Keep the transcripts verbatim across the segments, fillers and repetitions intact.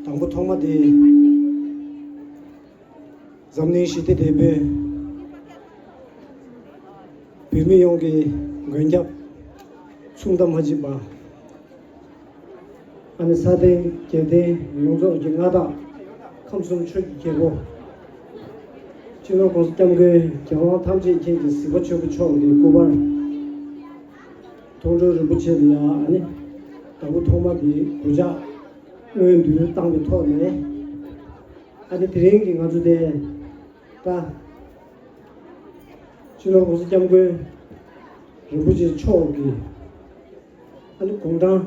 དང་པོ་ཐོག་མ་དེ། འཛམ་གླིང་ཞི་བདེ་དེད་དཔོན། བོད་མི་ཡོངས་ཀྱི་མགོན་སྐྱབས། མཚུངས་ཟླ་མ་མཆིས་པ། ཨ་ནི་ས་སྟེང་རྒྱལ་བསྟན་ཡོངས་རྫོགས་ཀྱི་མངའ་བདག། ཁམས་གསུམ་ཆོས་ཀྱི་རྒྱལ་པོ། སྤྱི་ནོར་༸གོང་ས་༸སྐྱབས་མགོན་༸རྒྱལ་དབང་ཐམས་ཅད་མཁྱེན་ཅིང་གཟིགས་པ་ཆེན་པོ་མཆོག་གི་སྐུ་པར། མཐོང་གྲོལ་རིན་པོ་ཆེ་ལ་ཡང་ཨ་ནི་དང་པོ་ཐོག་མ་དེ་གུས་ཕྱག་སྔོན་དུ་བཏང་བའི་ཐོག་ནས། ཨ་ནི་དེ་རིང་གི་ང་ཚོ་དེ་ད་སྤྱི་ནོར་༸གོང་ས་༸སྐྱབས་མགོན་རིན་པོ་ཆེ་མཆོག་གི་ཨ་ནི་དགུང་གྲངས་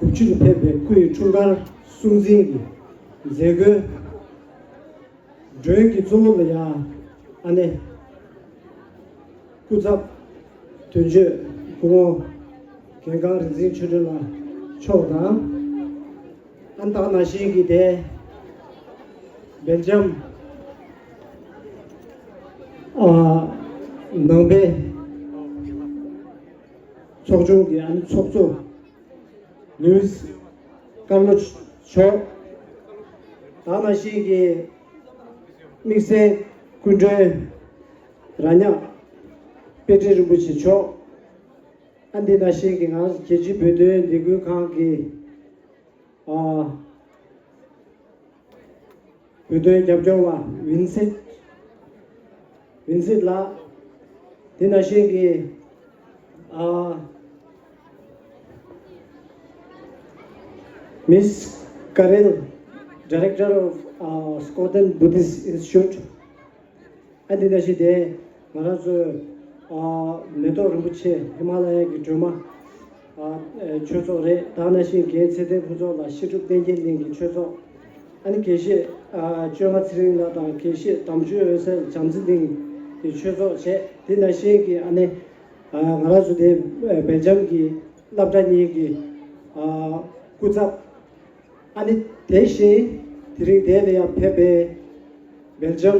དགུ་བཅུ་ལ་ཕེབས་པའི་སྐུའི་འཁྲུངས་སྐར་སྲུང་བརྩི་གི་མཛད་སྒོའི་མགྲོན་གྱི་གཙོ་བོ་ལ་ཡང་ཨ་ནི་སྐུ་ཚབ་དོན་གཅོད་སྐུ་ངོ་རྒན་གང་རིག་འཛིན་ཆོས་སྒྲོན་ལགས་མཆོག་དང་། ཨ་ནི་ད་ག་ནང་བཞིན་གྱི་དེ་སྦེལ་ཇམ་ཨ་ནང་པའི་ཚོགས་ཆུང་གི་ཨ་ནི་ཚོགས་གཙོ་ལུའིས་ཀར་ལོ་མཆོག། ད་ག་ནང་བཞིན་གྱི་དམིགས་བསལ་སྐུ་མགྲོན་ར་ཉག་པེ་ཏྲི་རིན་པོ་ཆེ་མཆོག། ཨ་འདི་ནང་བཞིན་གྱི་ང་རྒྱལ་སྤྱིའི་བོད་དོན་ལས་འགུལ་ཁང་གི་ཨ་བོད་དོན་རྒྱབ་སྐྱོར་བ་ཝིན་སེད། ཝིན་སེད་ལགས། དེ་ནང་བཞིན་གྱི་ཨ་Miss Karel, Director of uh, Scotland Buddhist Institute. ཨ་འདི་ནང་བཞིན་དེ་ང་རང་ཚོའི་ཨ་མེ་ཏོག་རིན་པོ་ཆེ་ཧི་མ་ལ་ཡ་གི་སྒྲོལ་མ་ཨ་ཆོས་ཚོགས་རེད། ད་ནང་བཞིན་རྒན་ཚེ་བརྟན་ཕུན་ཚོགས་ལགས་བཤད་སྒྲུབ་བསྟན་རྒྱས་གླིང་གི་ཆོས་ཚོགས། ཨ་ནི་དགེ་བཤེས་ཨ་བཅོ་ལྔ་ཚེ་རིང་ལགས་དང་དགེ་བཤེས་དམ་ཆོས་འོད་ཟེར་བྱམས་བརྩེ་གླིང་གི་ཆོས་ཚོགས་བྱས། དེ་ནང་བཞིན་གྱི་ཨ་ནི་ཨ་ང་རང་ཚོ་དེ་སྦེལ་ཇམ་གྱི་སློབ་གྲྭ་གཉིས་ཀྱི་ཨ་སྐུ་ཚབ། ཨ་ནི་དེ་བཞིན་དེ་རིང་དེ་ལ་ཡང་ཕེབས་པའི་སྦེལ་ཇམ་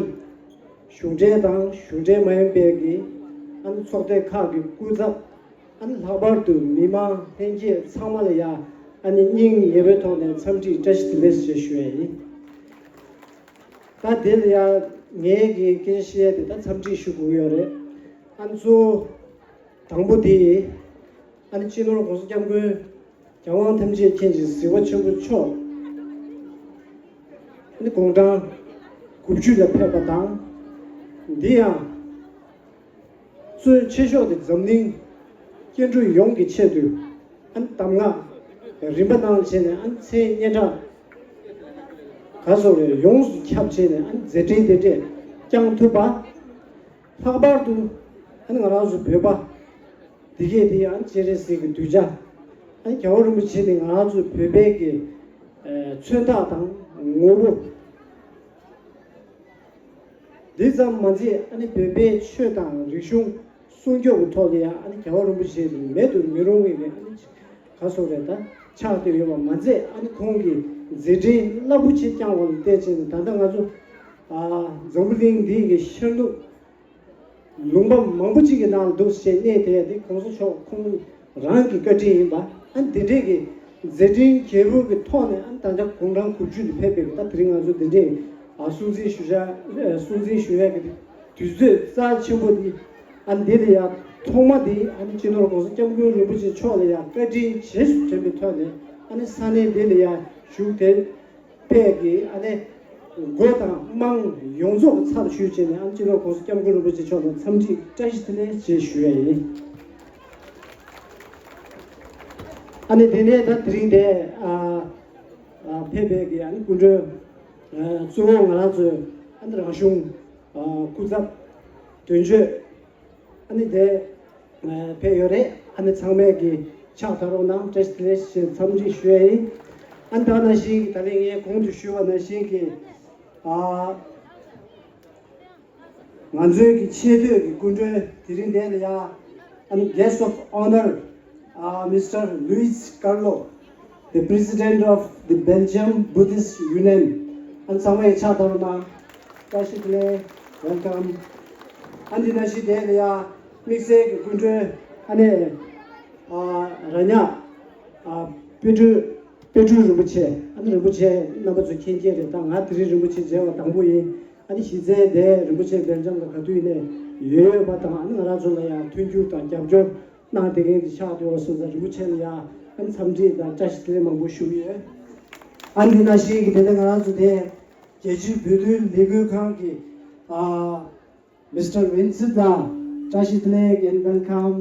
གཞུང་འབྲེལ་དང་གཞུང་འབྲེལ་མ་ཡིན་པའི་གི་ཨ་ནི་ཚོགས་སྡེ་ཁག་གི་སྐུ་ཚབ། ཨ་ནི་ལྷག་པར་དུ་མི་མང་ལྷན་རྒྱས་ཚང་མ་ལ་ཡང་ཨ་ནི་སྙིང་ཉེ་བོའི་ཐོག་ནས་འཚམས་འདྲི་བཀྲ་ཤིས་བདེ་ལེགས་ཞེས་ཞུ་ཡ་ཡིན། ད་དེ་ལ་ཡང་ངའི་གི་སྐད་ཆ་བཤད་ཡ་དེ་ད་འཚམས་འདྲི་ཞུ་དགོས་ཡོད་རེད། ཨ་ནི་གཙོ་བོ་དང་པོ་དེ་ཨ་ནི་སྤྱི་ནོར་༸གོང་ས་༸སྐྱབས་མགོན་༸རྒྱལ་དབང་ཐམས་ཅད་མཁྱེན་ཅིང་གཟིགས་པ་ཆེན་པོ་མཆོག་ནི་དགུང་གྲངས་དགུ་བཅུ་ལ་ཕེབས་པ་དང་། འདི་ཡང་གཙོ་ཆེ་ཤོས་དེ་འཛམ་གླིང་སྐྱེ་འགྲོ་ཡོངས་ཀྱི་ཆེད་དུ་ཨ་ནི་གདམས་ངག་རིམ་པ་གནང་བྱས་ནས་ཨ་ནི་མཚན་སྙན་གྲགས་ག་སོགས་རེ་ཡོངས་སུ་ཁྱབ་བྱས་ནས་ཨ་ནི་མཛད་འཕྲིན་དེ་འདྲས་བསྐྱངས་ཐུབ་པ། ལྷག་པར་དུ་ཨ་ནི་ང་རང་ཚོ་བོད་པ་འདི་གས་དེ་ཡང་སྤྱན་རས་གཟིགས་ཀྱི་གདུལ་བྱ། ཨ་ནི་རྒྱལ་བ་རིན་པོ་ཆེ་ནི་ང་རང་ཚོ་བོད་པའི་གི་ཨ་མཚོན་རྟགས་དང་ངོ་བོ། འདི་ཙམ་མ་ཚད་ཨ་ནི་བོད་པའི་ཆོས་དང་རིག་གཞུང་སྲུང་སྐྱོབ་ཀྱི་ཐོག་ལ་ཡང་ཨ་ནི་རྒྱལ་བ་རིན་པོ་ཆེ་ནི་མེད་དུ་མི་རུང་བའི་གི་ཨ་ནི་ག་སོགས་རེད་ད་ཆགས་བསྡད་ཡོད་པ་མ་ཚད། ཨ་ནི་ཁོང་གི་མཛད་འཕྲིན་རླབས་པོ་ཆེ་བསྐྱངས་པ་ལ་བརྟེན་བྱས་ནས་ད་ལྟ་ང་ཚོ་ཨ་འཛམ་བུ་གླིང་འདི་གི་ཤར་ནུབ་ལུང་པ་མང་པོ་ཅིག་གི་ནང་ལ་འདུག་ཅེས་གནས་དེ་འདི་༸གོང་ས་མཆོག་ཁོང་རང་གི་བཀའ་དྲིན་ཡིན་པ། ཨ་འདི་འདྲས་ཀྱི་མཛད་འཕྲིན་རྒྱས་པོ་གི་ཐོག་ནས་ཨ་ད་ལྟ་དགུང་གྲངས་དགུ་བཅུ་ལ་ཕེབས་པའི་ད་དེ་རིང་ང་ཚོ་འདི་འདྲས་ཨ་སྲུང་བརྩི་ཞུ་བྱ་སྲུང་བརྩི་ཞུ་ཡ་གི་དུས་ཚོད་རྩ་ཆེན་པོ་འདི་ཨ་འདི་ལ་ཡ་ཐོག་མ་འདི་ཨ་ནི་སྤྱི་ནོར་༸གོང་ས་༸སྐྱབས་མགོན་རིན་པོ་ཆེ་མཆོག་ལ་ཡ་བཀའ་དྲིན་རྗེས་སུ་དྲན་པའི་ཐོག་ནས་ཨ་ནི་ས་གནས་འདི་ལ་ཡ་བཞུགས་ཏེ། པས་ཀྱི་ཨ་ནི་སྒོ་དང་དམངས་ཡོངས་རྫོགས་ཀྱི་ཚབ་ཞུས་བྱས་ནས་ཨ་ནི་སྤྱི་ནོར་༸གོང་ས་༸སྐྱབས་མགོན་རིན་པོ་ཆེ་མཆོག་ལ་འཚམས་འདྲི་བཀྲ་ཤིས་བདེ་ལེགས་ཞེས་ཞུ་ཡ་ཡིན། ཨ་ནི་དེ་ནས་ད་དེ་རིང་དེ་ཨ་ཨ་ཕེབས་པའི་གི་ཨ་ནི་སྐུ་མགྲོན་ཨ་གཙོ་བོ་ང་རང་ཚོའི་ཨ་ནི་རང་གཞུང་ཨ་སྐུ་ཚབ་དོན་གཅོད། ཨ་ནི་དེ་ཕེབས་ཡོད་རེད། ཨ་ནི་ཚང་མས་ཀྱི་ཕྱག་བརྡབ་རོགས་གནང་། བཀྲ་ཤིས་བདེ་ལེགས་ཞེས་འཚམས་འདྲི་ཞུ་ཡ་ཡིན། ཨ་ནི་ད་ནང་བཞིན་ད་རེས་ངས་གོང་དུ་ཞུས་པ་ནང་བཞིན་གྱི་ཨ་ང་ཚོའི་གི་ཆེས་མཐོའི་གི་སྐུ་མགྲོན་དེ་རིང་འདིར་ཡ་ཨ་ནི་Guest of Honor, uh, Mister Luis Carlo, the President of the Belgium Buddhist Union. ཨ་ཚང་མས་ཕྱག་བརྡབ་རོགས་གནང་། བཀྲ་ཤིས་བདེ་ལེགས། Welcome. ཨ་འདི་ནང་བཞིན་དེ་ལ་ཡ་དམིགས་བསལ་གྱི་སྐུ་མགྲོན་ཨ་ནི་ཨ་ར་ཉག་ཨ་པི་ཏྲུ་ དཔལ་སྤྲུལ་རིན་པོ་ཆེ། ཨ་ནི་རིན་པོ་ཆེ་རྣམ་པ་ཚོ་མཁྱེན་མཁྱེན་རེད། ད་ང་དེ་རིང་རིན་པོ་ཆེ་མཇལ་བ་དང་པོ་ཡིན། ཨ་ནི་གཞི་རྩའི་དེ་རིན་པོ་ཆེ་སྦེལ་ཇམ་ལ་ག་དུས་ནས་ཡོད་ཡོད་པ་དང་། ཨ་ནི་ང་རང་ཚོ་ལ་ཡང་མཐུན་འགྱུར་དང་རྒྱབ་སྐྱོར་གནང་བསྡད་མཁན་དེ་ཆགས་བསྡད་པ་སོང་ཙང་། རིན་པོ་ཆེ་ལ་ཡང་ཨ་ནི་འཚམས་འདྲི་དང་བཀྲ་ཤིས་བདེ་ལེགས་མང་པོ་ཞུ་གི་ཡོད། ཨ་ནི་དེ་ནང་བཞིན་གྱི་དེ་ནས་ང་རང་ཚོ་དེ་རྒྱལ་སྤྱིའི་བོད་དོན་ལས་འགུལ་ཁང་གི་ཨ། Mister Vincent དང་བཀྲ་ཤིས་བདེ་ལེགས། and welcome.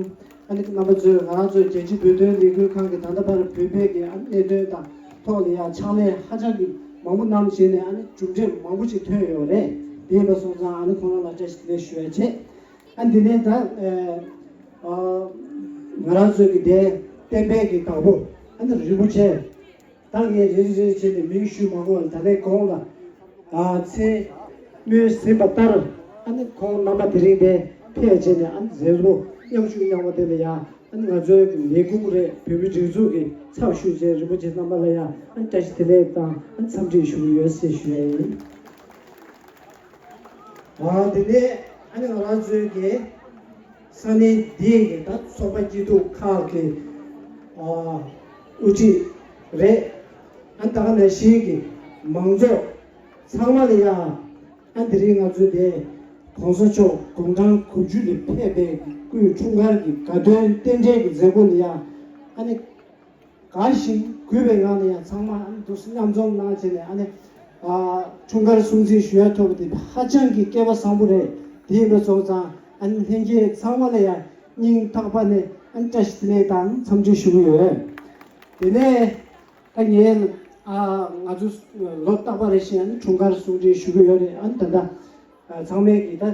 ཨ་ནི་རྣམ་པ་ཚོས་ང་རང་ཚོའི་རྒྱལ་སྤྱིའི་བོད་དོན་ལས་འགུལ་ཁང་གི་ད་ལྟ་བར་བོད་པའི་གི་ཨ་ནི་གནད་དོན་དང་ཐོག་ལ་ཡང་ཕྱག་ལས་ཧ་ཅང་གི་མང་པོ་གནང་བྱས་ནས། ཨ་ནི་གྲུབ་འབྲས་མང་པོ་ཞིག་ཐོན་ཡོད་རེད། དེ་ཡིན་པ་སོང་ཙང་ཨ་ནི་ཁོང་རང་ལ་བཀྲ་ཤིས་བདེ་ལེགས་ཞུ་ཡ་བྱས། ཨ་ནི་དེ་ནས་ད་ཨ་ཨ་ང་རང་ཚོའི་གི་དེ་བསྟན་པའི་གི་བདག་པོ་ཨ་ནི་རིན་པོ་ཆེ། ད་ངས་རེ་རེ་རེ་བྱས་ནས་མིང་ཞུ་མ་དགོས་པར། ད་ལྟའི་གོང་ལ་ཨ་མཚན་སྨོས་ཟིན་པ་ལྟར། ཨ་ནི་ཁོང་རྣམ་པ་དེ་རིང་འདིར་ཕེབས་བྱས་ནས། ཨ་ནི་མཛད་སྒོ་མཉམ་ཞུགས་གནང་བ་དེ་ལ་ཡང་། ཨ་ནི་ང་ཚོའི་ལས་ཁུངས་རེད། བོད་མིའི་སྒྲིག་འཛུགས་ཀྱི་ཚབ་ཞུས་བྱས་རིན་པོ་ཆེ་རྣམ་པ་ལ་ཡང་ཨ་ནི་བཀྲ་ཤིས་བདེ་ལེགས་དང་ཨ་ནི་འཚམས་འདྲི་ཞུ་གི་ཡོད་ཟེར་ཞུ་ཡ་ཡིན། ཨ། དེ་ནས་ཨ་ནི་ང་རང་ཚོའི་གི་ས་གནས་འདིའི་གི་ད་ཚོགས་པ་སྐྱིད་སྡུག་ཁག་གི་ཨ་དབུ་ཁྲིད་རེད། ཨ་ད་ག་ནང་བཞིན་གྱི་མང་ཚོགས་ཚང་མ་ལ་ཡང་ཨ་དེ་རིང་ང་ཚོའི་དེ་གོང་ས་མཆོག་དགུང་གྲངས་དགུ་བཅུ་ལ་ཕེབས་པའི་སྐུའི་འཁྲུངས་སྐར་གྱི་དགའ་སྟོན་རྟེན་འབྲེལ་གྱི་མཛད་སྒོ་ལ་ཡང་ཨ་ནི། དགའ་ཞིང་གུས་པའི་ངང་ནས་ཡང་ཚང་མ་ཨ་ནི་འདུག་སེ་མཉམ་འཛོམས་གནང་བྱས་ནས། ཨ་ནི་ཨ་འཁྲུངས་སྐར་སྲུང་བརྩི་ཞུ་ཡ་ཐོབ་པ་དེ་ཧ་ཅང་གི་སྐལ་བ་བཟང་པོ་རེད། དེ་ཡིན་པ་སོང་ཙང་ཨ་ནི་ལྷན་རྒྱས་ཚང་མ་ལ་ཡང་སྙིང་ཐག་པ་ནས་ཨ་ནི་བཀྲ་ཤིས་བདེ་ལེགས་དང་འཚམས་འདྲི་ཞུ་གི་ཡོད། དེ་ནས་ད་ངས་ཨ་ང་ཚོ་ལོ་རྟག་པ་རེ་བཞིན་ཨ་ནི་འཁྲུངས་སྐར་སྲུང་བརྩི་ཞུ་གི་ཡོད་རེད། ཨ་ནི་ད་ལྟ། ཨ་ཚང་མས་ཀྱི་ད་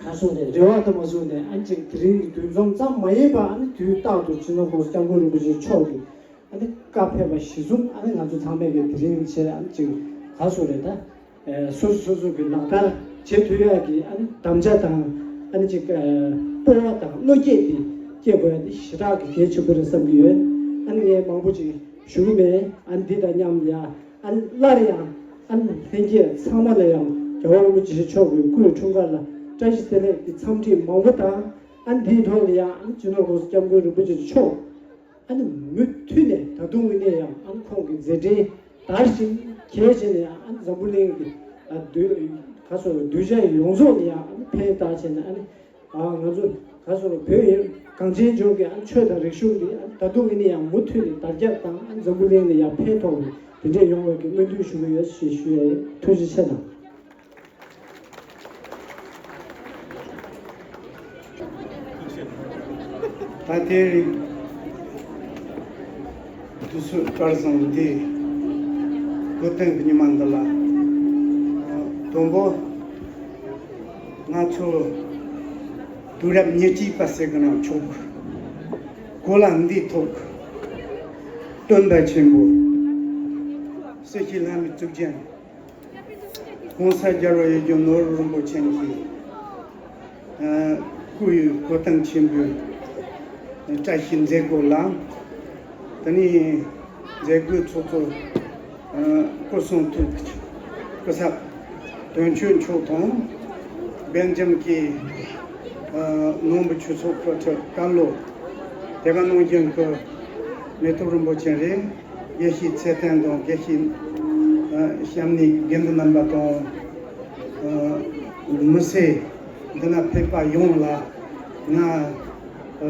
ག་སོང་རེད། རེ་བ་ད་མ་བཟུང་ནས། ཨ་ནི་ཅིག་དེ་རིང་གི་འདུ་འཛོམས་ཙམ་མ་ཡིན་པ། ཨ་ནི་དུས་རྟག་ཏུ་སྤྱི་ནོར་༸གོང་ས་༸སྐྱབས་མགོན་རིན་པོ་ཆེ་མཆོག་གི་ཨ་ནི་བཀའ་ཕེབས་པ་གཞིར་བཟུང་། ཨ་ནི་ང་ཚོ་ཚང་མས་ཀྱི་དེ་རིང་ཆེད། ཨ་ནི་ཅིག་ག་སོང་རེད། ད་ཨ་སོ་སོ་སོ་སོ་གི་ལག་བསྟར་བྱེད་ཐུབ་ཡག་གི་ཨ་ནི་དམ་བཅའ་དང་། ཨ་ནི་ཅིག་ཨ་སྤོབས་པ་དང་བློ་སྐྱེད་དེ་སྐྱེ་དགོས་ཡ་དེ་ཞེ་དྲག་གི་གལ་ཆེན་པོ་རེད་བསམ་གྱི་ཡོད། ཨ་ནི་ངས་མང་པོ་ཅིག་ཞུ་གི་མེད། ཨ་ནི་འདི་དང་མཉམ་ཡ། ཨ་ནི་སླར་ཡང་ཨ་ནི་ལྷན་རྒྱས་ཚང་མ་ལ་ཡང་རྒྱལ་བ་རིན་པོ་ཆེ་མཆོག་གི་སྐུའི་འཁྲུངས་སྐར་ལ་བཀྲ་ཤིས་བདེ་ལེགས་ཀྱི་འཚམས་འདྲི་མང་པོ་དང་། ཨ་ནི་འདིའི་ཐོག་ལ་ཡང་ཨ་ནི་སྤྱི་ནོར་༸གོང་ས་༸སྐྱབས་མགོན་རིན་པོ་ཆེ་མཆོག་ཨ་ནི་མུ་མཐུད་ནས་ད་དུང་ངོས་ནས་ཡང་ཨ་ནི་ཁོང་གི་མཛད་འཕྲིན་དར་ཞིང་རྒྱས་བྱས་ནས། ཨ་ནི་འཛམ་བུ་གླིང་གི་ཨ་གདུལ་ག་སོ་གདུལ་བྱ་ཡོངས་རྫོགས་ལ་ཡང་ཨ་ནི་ཕན་བཏགས་བྱས་ནས། ཨ་ནི། ཨ་ང་ཚོ་ག་སོ་རུ་བོད་ཡུལ་གངས་ཅན་ལྗོངས་ཀྱི་ཨ་ཆོས་དང་རིག་གཞུང་འདི་ཨ་ད་དུང་ངེད་ནས་ཡང་མུ་མཐུད་ནས་དར་ཁྱབ་དང་། ཨ་འཛམ་བུ་གླིང་ལ་ཡང་ཕན་ཐོགས་པའི་དེ་འདྲས་ཡོང་བའི་གི་སྨོན་འདུན་ཞུ་གི་ཡོད་ཞེས་ཞུ་ཡ་ཡིན། ཐུགས་རྗེ་ཆེ་གནང་། ད་དེ་རིང་དུས་ཚོད་སྐལ་བཟང་འདི་གོ་སྟོན་གྱི་ཉི་མ་འདི་ལ། དང་པོ་ང་ཚོ་དུས་རབས་ཉེར་གཅིག་པ་ཟེར་གི་ན་ཆོག་གི། གོ་ལ་འདིའི་ཐོག་སྟོན་པ་ཆེན་པོ་སྲིད་ཞིའི་ལྷ་མིའི་གཙུག་རྒྱན་༸གོང་ས་རྒྱལ་བ་ཡིད་བཞིན་ནོར་བུ་རིན་པོ་ཆེ་གི་སྐུའི་གོ་སྟོན་ཆེན་པོའི་བཀྲ་ཤིས་མཛད་སྒོ་ལ། དེ་ནས་མཛད་སྒོའི་ཚོགས་གཙོ་སྐུ་གསུང་ཐུགས་སྐུ་ཚབ་དོན་གཅོད་མཆོག་དང་། སྦེལ་ཇམ་གྱི་ནོར་བུ་ཆོས་ཚོགས་དཔོན་ཁྲི་ཀར་ལོ། དེ་ག་ནང་བཞིན་གྱི་མེ་ཏོག་རིན་པོ་ཆེ་རེད། དགེ་བཤེས་ཚེ་བརྟན་དང་། དགེ་བཤེས་ཨ་བྱམས་ནི་དགེ་འདུན་རྣམ་པ་དང་། ཨ་མི་སེར་འདི་ན་ཕེབས་པ་ཡོངས་ལ། ང་ཨ་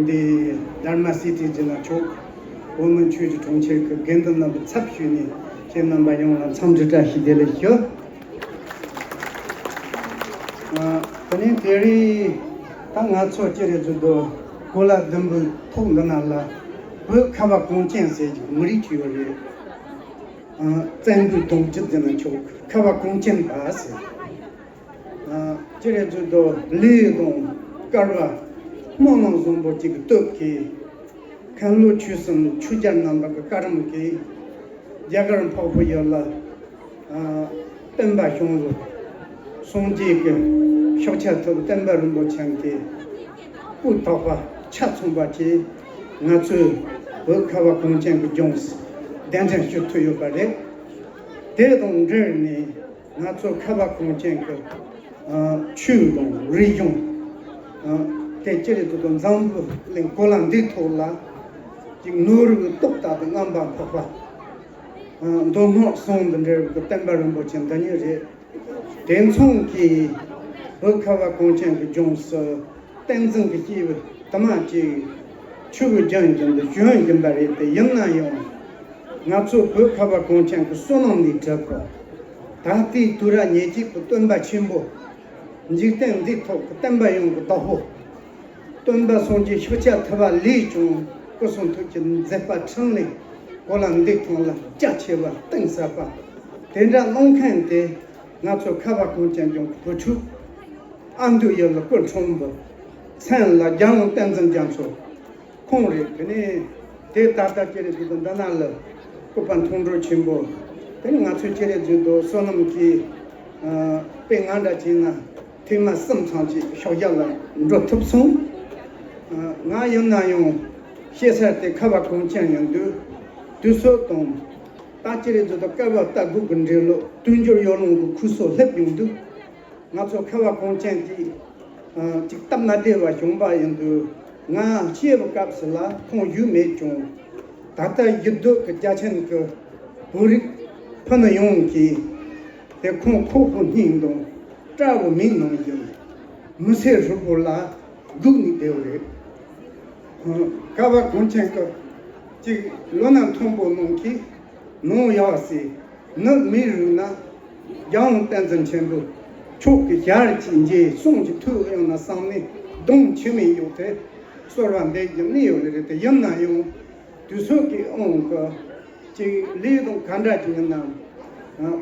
འདི་དྷརྨ་སི་ཏི་ཟེར་ན་ཆོག་གི། བོད་མི་ཆོས་ཀྱི་གྲོང་ཁྱེར་གྱི་དགེ་འདུན་རྣམ་པའི་ཚབ་ཞུས་ནས་ཁྱེད་རྣམ་པ་ཡོངས་ལ་འཚམས་འདྲི་བཀྲ་ཤིས་བདེ་ལེགས་ཞུ། ཨ་དེ་ནས་དེ་རིང་ད་ང་ཚོ་སྤྱི་རེ་ཚོ་དུ་གོ་ལ་ཟླུམ་པོའི་ཐོག་འདི་ན་ལ་བོད་ཁ་བ་གངས་ཅན་ཟེར་གྱི་མི་རིགས་ཅིག་ཡོད་རེད། ཨ་བཙན་པོའི་གདུང་རྒྱུད་ཟེར་ན་ཆོག་གི། ཁ་བ་གངས་ཅན་པ་ཟེར། ཨ་སྤྱི་རེ་ཚོ་དུ་ལས་དང་དཀར་བ་སྨོན་ལམ་བཟང་པོ་གཅིག་གི་སྟོབས་ཀྱིས། མཁན་སློབ་ཆོས་གསུམ་ཆོས་རྒྱལ་རྣམ་པ་གི་བཀའ་དྲིན་གྱིས་རྒྱ་གར་འཕགས་པའི་ཡུལ་ལ་ཨ་སྟོན་པ་བྱུང་བ། སངས་རྒྱས་ཀྱི་ཤཱཀྱ་ཐུབ་བསྟན་པ་རིན་པོ་ཆེ་གི་སྤུས་དག་པ་ཆ་ཚང་བ་གྱིས་ང་ཚོའི་བོད་ཁ་བ་གངས་ཅན་གྱི་ལྗོངས་སུ་གདན་འདྲེན་ཞུ་ཐུབ་ཡོད་པ་རེད། དེ་དང་འབྲེལ་ནས། ང་ཚོ་ཁ་བ་གངས་ཅན་གྱི་ཨ་ཆོས་དང་རིག་གཞུང་ཨ་དེ་ཅི་རེད་ཟེར་དུས་འཛམ་བུ་གླིང་གོ་ལ་འདིའི་ཐོག་ལ་ ཅིག་ནོར་བུའི་ཏོག་ལྟ་བུ་རྔམ་པ་འཕགས་པ། ཨ། མདོ་སྔགས་ཟུང་དུ་འབྲེལ་བའི་བསྟན་པ་རིན་པོ་ཆེ་འདི་ཉིད་རེད། དེ་མཚུངས་ཀྱིས་བོད་ཁ་བ་གངས་ཅན་གྱི་ལྗོངས་སུ་བསྟན་འཛིན་གྱི་སྐྱེས་བུ་དུ་མ་ཅིག་ཆུ་བོའི་རྒྱུན་བཞིན་དུ་བྱོན་བཞིན་པ་རེད། དེ་ཡིན་ན་ཡང་ང་ཚོ་བོད་ཁ་བ་གངས་ཅན་གྱི་བསོད་ནམས་ལས་གྲུབ་པ། ད་ལྟའི་དུས་རབས་ཉེར་གཅིག་པའི་སྟོན་པ་ཆེན་པོ། འཇིག་རྟེན་འདིའི་ཐོག་གི་བསྟན་པ་ཡོངས་ཀྱི་བདག་པོ། སྟོན་པ་སངས་རྒྱས་ཤཱཀྱ་ཐུབ་པ་ལས་ཀྱང་སྐུ་གསུང་ཐུགས་ཀྱི་མཛད་པ་འཕྲིན་ལས་གོ་ལ་འདི་ཐང་ལ་རྒྱ་ཆེ་བ་གཏིང་ཟབ་པ། དེ་འདྲ་གནང་མཁན་དེ་ང་ཚོ་ཁ་བ་གངས་ཅན་ལྗོངས་ཀྱི་བུ་ཕྲུག་ཨ་མདོ་ཡུལ་ལ་སྐུ་འཁྲུངས་པའི་མཚན་ལ་རྒྱལ་དབང་བསྟན་འཛིན་རྒྱ་མཚོ། ཁོང་རེད། དེ་ནས་དེ་ད་ལྟ་ཅི་རེད་ཟེར་དུས་འདི་ན་ལ་སྐུ་པར་མཐོང་གྲོལ་ཆེན་པོ། དེ་ནས་ང་ཚོས་ཅི་རེད་ཟེར་དུས་བསོད་ནམས་ཀྱིས། ཨ། དཔེ་ང་འདྲ་བྱས་ན་ཐེངས་མ་གསུམ་ཙམ་ཅིག་ཤོག་བྱ་ལ་འགྲོ་ཐུབ་སོང་། ཨ། ང་ཡིན་ན་ཡང་ཤེས་གསལ་དེ་ཁ་བ་གངས་ཅན་ཡིན་དུས་དུས་ཚོད་དང་། ད་ཅི་རེད་ཟེར་དུས་སྐལ་བ་ལྟ་སྒུག་གི་འབྲེལ་ལོ་དུས་འགྱུར་ཡར་ལངས་ཀྱི་ཁུ་སོ་སླེབས་ཡོང་དུས། ང་ཚོ་ཁ་བ་གངས་ཅན་གྱི། ཨ། ཅིག་སྟབས་མ་བདེ་བ་བྱུང་བ་ཡིན་དུས། ང་སྐྱེས་པའི་སྐབས་སུ་ལ་ཁོང་བཞུགས་མེད་ཀྱང་། ད་ལྟ་ཡུལ་སྡོད་ཀྱི་རྒྱ་ཆེན་གྱི་བོད་རིགས་ཕུ་ནུ་ཡོངས་ཀྱིས་དེ་ཁོང་ཁོག་པའི་སྙིང་དང་སྐྲ་བོའི་མིག་ནང་བཞིན་མི་ཚེ་ཧྲིལ་པོ་ལ་སྒུག་ནས་བསྡད་པ་རེད། ཁ་བ་གངས་ཅན་གྱི་ཅིག་ལོ་ན་མཐོན་པོ་རྣམས་ཀྱིས་ནོར་ཡག་སྲིད། ནུབ་མི་རིགས་ན་རྒྱལ་དབང་བསྟན་འཛིན་ཆེན་པོ་མཆོག་གི་ཞལ་གྱིས་མཇལ། གསུང་གི་ཐོས་ཡོང་ན་བསམ་ནས་གདོང་མཆི་མས་གཡོགས་ཏེ་གསོལ་བ་འདེབས་ཀྱི་གནས་ཡོད་ལེ་རེད། དེ་ཡིན་ན་ཡང་དུས་ཚོད་ཀྱི་དབང་གིས་ཅིག་ལས་དང་ག་འདྲ་ཅིག་ཡིན་ནའང་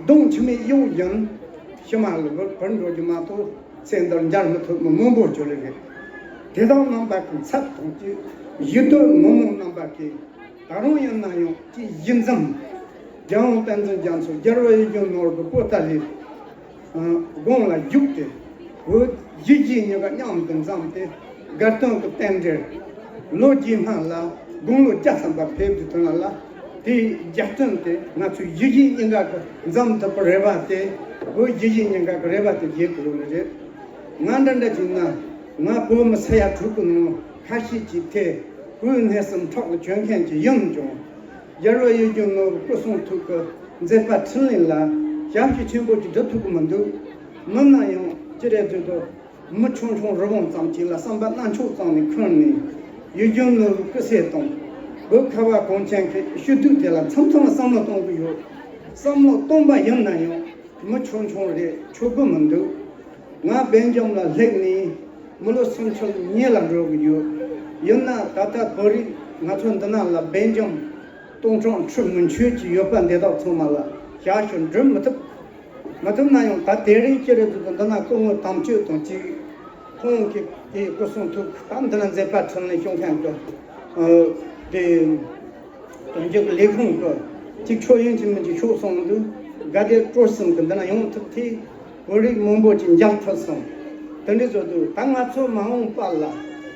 གདོང་མཆི་མས་གཡོགས་བཞིན་ཕྱི་མ་ལ་བུད་འགྲོ་རྒྱུ་མ་གཏོགས་ཚེ་འདིར་མཇལ་མི་ཐུབ་མི་མང་པོ་ཅིག་ལེ་རེད། དེ་དག་རྣམ་པ་གི་ཚབ་དང་ཅིག་ཡུལ་སྡོད་མི་མང་རྣམ་པ་གིས། ད་རུང་ཡིན་ན་ཡང་ཅིག་ཡིད་འཛུམ། རྒྱལ་དབང་བསྟན་འཛིན་རྒྱ་མཚོ་རྒྱལ་བ་ཡིད་བཞིན་ནོར་བུའི་པོ་ཏཱ་ལའི་དགུང་ལ་བཞུགས་ཏེ། བོད་གཞིས་བྱེས་གཉིས་ཀ་མཉམ་དུ་འཛོམས་ཏེ་དགའ་སྟོན་གྱི་རྟེན་འབྲེལ་ལོ་རྗེས་མ་ལ་དགུང་ལོ་བརྒྱ་ཐམ་པ་ཕེབས་དུས་དོན་ལ། དེའི་རྒྱབ་རྟེན་དེ་ང་ཚོའི་གཞིས་བྱེས་གཉིས་ཀ་གི་འཛོམས་ཐུབ་པའི་རེ་བ་དེ། བོད་གཞིས་བྱེས་གཉིས་ཀ་གི་རེ་བ་དེ་བཞེས་དགོས་ནི་རེད། ང་འདྲ་འདྲ་བྱས་ན་ང་བོད་མི་ས་ཡ་དྲུག་གི་ནང་ཁ་ཤས་ཀྱི་ཐད་དབུས་གནས་གསུམ་ཕྲག་ལ་བྱོན་མཁན་ཅིག་ཡིན་ཀྱང་། རྒྱལ་བ་ཡིད་བཞིན་ནོར་བུ་སྐུ་གསུང་ཐུགས་ཀྱི་མཛད་པ་འཕྲིན་ལས་ལ་ཞབས་ཕྱི་ཆེན་པོ་ཅིག་སྒྲུབ་ཐུབ་ཀྱི་མི་འདུག་མིན་ན་ཡང་ཅི་རེད་ཟེར་དུས། མི་ཆུང་ཆུང་རི་བོང་ཙམ་ཅིག་ལ་བསམ་པ་རྣམ་ཅོག་ཙམ་ནས་འཁོར་ནས། ཡིད་བཞིན་ནོར་བུའི་སྐུ་ཚེ་དང་བོད་ཁ་བ་གངས་ཅན་གྱི་སྐྱིད་སྡུག་དེ་ལ་མཚམས་མཚམས་ལ་བསམ་བློ་གཏོང་གི་ཡོད། བསམ་བློ་གཏོང་པ་ཡིན་ན་ཡང་མི་ཆུང་ཆུང་རེད། ཆོག་གི་མི་འདུག་ང་སྦེལ་ཇམ་ལ་སླེབས་ནས་མི་ལོ་སུམ་ཅུ་སོ་གཉིས་ལ་འགྲོ་གི་ཡོད། ཡིན་ན་ད་ལྟ་བོད་རིགས་ང་ཚོ་འདི་ན་ལ་སྦེལ་ཇམ་སྟོང་ཕྲག་ཁྲི་མུན་ཆད་ཀྱི་ཡོད་པ་འདི་དག་ཚང་མ་ལ་ཞབས་ཞུ་འགྲུབ་མི་ཐུབ། མ་ཐུབ་ན་ཡང་ད་དེ་རིང་ཅི་རེད་ཟེར་དུས་འདི་ན་སྐུ་ངོ་དམ་ཆོས་དང་གཅིག་ཁོང་གིས་དེ་སྐུ་གསུང་ཐུགས་ད་འདི་ན་མཛད་པ་འཕྲིན་ལས་སྐྱོང་མཁན་གྱི་ཨ་དེ་དོན་གཅོད་ཀྱི་ལས་ཁུངས་ཀྱི་གཅིག་ཆོས་ཡིན་གཅིག་མིན་གཅིག་ཤོག་གསུངས་དུས་དགའ་བདེ་སྤྲོ་གསུམ་གྱི་འདི་ན་ཡོང་ཐུབ་དུས་བོད་རིགས་མང་པོ་ཅིག་མཇལ་ཐུབ་སོང་། དེ་འདྲ་བཟོ་དུས་ད་ང་ཚོ་མ་འོངས་པ་ལ་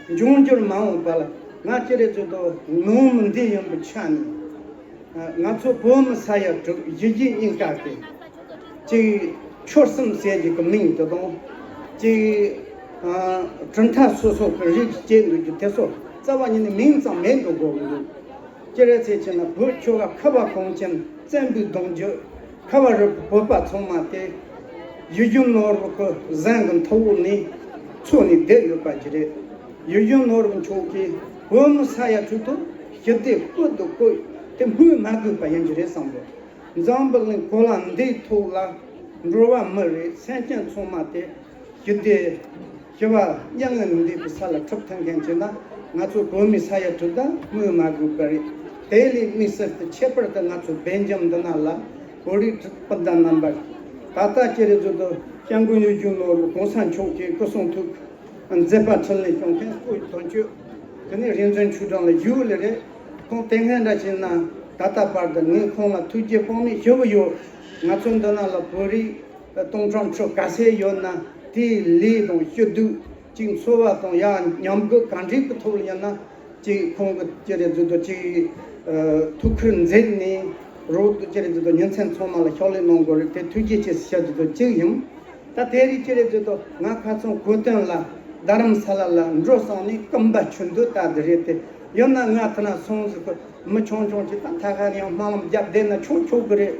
འབྱུང་འགྱུར་མ་འོངས་པ་ལ་ང་ཅི་རེད་ཟེར་དུས་ནང་མི་འདི་ཡིན་པའི་ཆ་ནས། ང་ཚོ་བོད་མི་ས་ཡ་དྲུག་གཞིས་བྱེས་གཉིས་ཀ་གི་གཅིག་ཆོལ་གསུམ་ཟེར་གྱི་གི་མིང་དེ་དང་། གཅིག་གྲུབ་མཐའ་སོ་སོ་གི་རིགས་སྐྱེས་འདུག་རྒྱུ་དེ་ཚོ་རྩ་བ་ཉིད་ནས་མིང་ཙམ་མེད་འགྲོ་དགོས་ཀྱི་འདུག་ཅི་རེད་ཟེར་བྱས་ན་བོད་ཁྱོ་ག་ཁ་བ་གངས་ཅན་བཙན་པོའི་གདུང་རྒྱུད། ཁ་བ་རི་བོ་བོད་པ་ཚང་མ་དེ་ཡིད་བཞིན་ནོར་བུ་གི་གཟན་གྱི་མཐུ་འོག་ནས་འཚོ་ནས་བསྡད་ཡོད་པ་ཅིག་རེད། ཡིད་བཞིན་ནོར་བུ་མཆོག་གིས་བོད་མི་ས་ཡ་དྲུག་ཏུ་ཞི་བདེ་བཀོད་དུ་བཀོད་དེ་སྨོས་མ་དགོས་པ་ཡིན་གྱི་རེད་བསམ་གི། འཛམ་བུ་གླིང་གོ་ལ་འདིའི་ཐོག་ལ་འགྲོ་བ་མི་རེད། སེམས་ཅན་ཚང་མ་དེ་ཞི་བདེ་ཞི་བ་མྱ་ངན་འདས་པའི་ས་ལ་འཁྲུག་ཐུབ་མཁན་བྱས་ན་ང་ཚོ་བོད་མི་ས་ཡ་དྲུག་ད་སྨོས་མ་དགོས་པ་རེད། དེ་ལས་དམིགས་བསལ་དུ་ཁྱད་པར་དུ་ང་ཚོ་སྦེལ་ཇམ་འདི་ན་ལ་བོད་རིགས་སྤུན་ཟླ་རྣམ་པ། ད་ལྟ་ཅི་རེད་ཟེར་དུས་སྐྱབས་མགོན་ཡིད་བཞིན་ནོར་བུ་གོང་ས་མཆོག་གིས་སྐུ་གསུང་ཐུགས་མཛད་པ་འཕྲིན་ལས་སྐྱོང་མཁན་སྐུའི་དོན་གཅོད་དེ་ནས་རིག་འཛིན་ཆོས་སྒྲོན་ལགས་བཞུགས་ལེ་རེད། ཁོང་དེ་སྔ་འདྲ་བྱས་ན་ད་ལྟ་བར་དུ་ངས་ཁོང་ལ་ཐུགས་རྗེ་དཔག་མེད་ཞུ་གི་ཡོད། ང་ཚོ་འདི་ན་ལ་བོད་རིགས་སྟོང་ཕྲག་ཁྲི་ག་ཚད་ཡོད་ན་དེའི་ལས་དང་སྐྱིད་སྡུག་ཅིག་འཚོ་བ་དང་ཡང་ཉམས་རྒུད་ག་འདྲའི་གི་ཐོག་ལ་ཡིན་ན། ཅིག་ཁོང་གི་ཅི་རེད་ཟེར་དུས་ཅིག་ཨ་ཐུགས་ཁུར་མཛད་ནས་རོགས་ཅི་རེད་ཟེར་དུས་ཉིན་མཚན་ཚང་མ་ལ་ཕྱག་ལས་གནང་དགོས་རེད། དེ་ཐུགས་རྗེ་ཆེ་ཟེར་ཟེར་དུས་ཅིག་ཡིན། ད་དེ་རིང་ཅི་རེད་ཟེར་དུས་ང་ཁ་སང་གོ་སྟོན་ལ་རྡ་རམ་ས་ལ་ལ་འགྲོ་སོང་ནས་སྐུ་འབུམ་ཆུ་འདུག་ད་དེ་རེད་དེ་ ཡང་ན་ང་ཐ་ན་སོང་ཟིག་གི་མི་ཆུང་ཆུང་ཅིག་དང་ཐ་ཁ་ནས་ཡང་སྨོན་ལམ་རྒྱབ་བསྡད་ན་ཆོག་ཆོག་གི་རེད།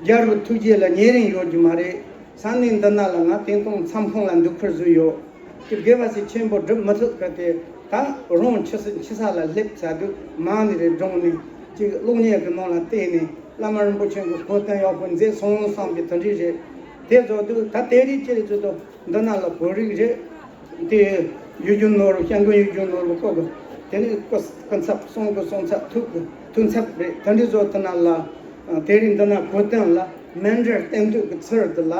རྒྱལ་བའི་ཐུགས་རྗེ་ལ་ཉེ་རིང་ཡོད་རྒྱུ་མ་རེད། ས་གནས་འདི་ན་ལ་ང་དེང་དུང་མཚམས་ཁང་ལ་འདུག་ཁར་བཟོས་ཡོད། ཀྱི་དགེ་བ་སྲིད་ཆེན་པོ་སྒྲུབ་མི་ཐུབ་གི་དེ་ད་རང་ཆི་ས་ཆི་ས་ལ་སླེབས་ཚར་དུས་མ་ནི་རེ་སྒྲུང་ནས་ཅིག་གློག་བརྙན་གི་ནང་ལ་བལྟས་ནས་བླ་མ་རིན་པོ་ཆེ་གི་གོ་སྟོན་ཡག་པོ་མཛད་སོང་བསམ་པའི་དེ་འདྲ་རེད། དེ་བཟོ་དུས་ད་དེ་རིགས་ཅི་རེད་ཚོད་དུ་འདི་ན་ལ་བོད་རིགས་རེད། དེ་ཡུལ་རྒྱུ་ནོར་བུ་སྐྱབས་མགོན་ཡུལ་རྒྱུ་ནོར་བུ་སྐོར་གི་དེ་ནས་སྐུ་སྐུ་ཚབ་གསུང་གི་གསུང་ཚབ་ཐུག་གི་ཐུག་ཚབ་རེད། དེ་འདྲ་བཟོ་དུས་ན་ལ་དེ་རིང་འདི་ན་གོ་སྟོན་ལ་མཎྜལ་རྟེན་འདུས་ཀྱི་ཚུལ་དུ་ལ།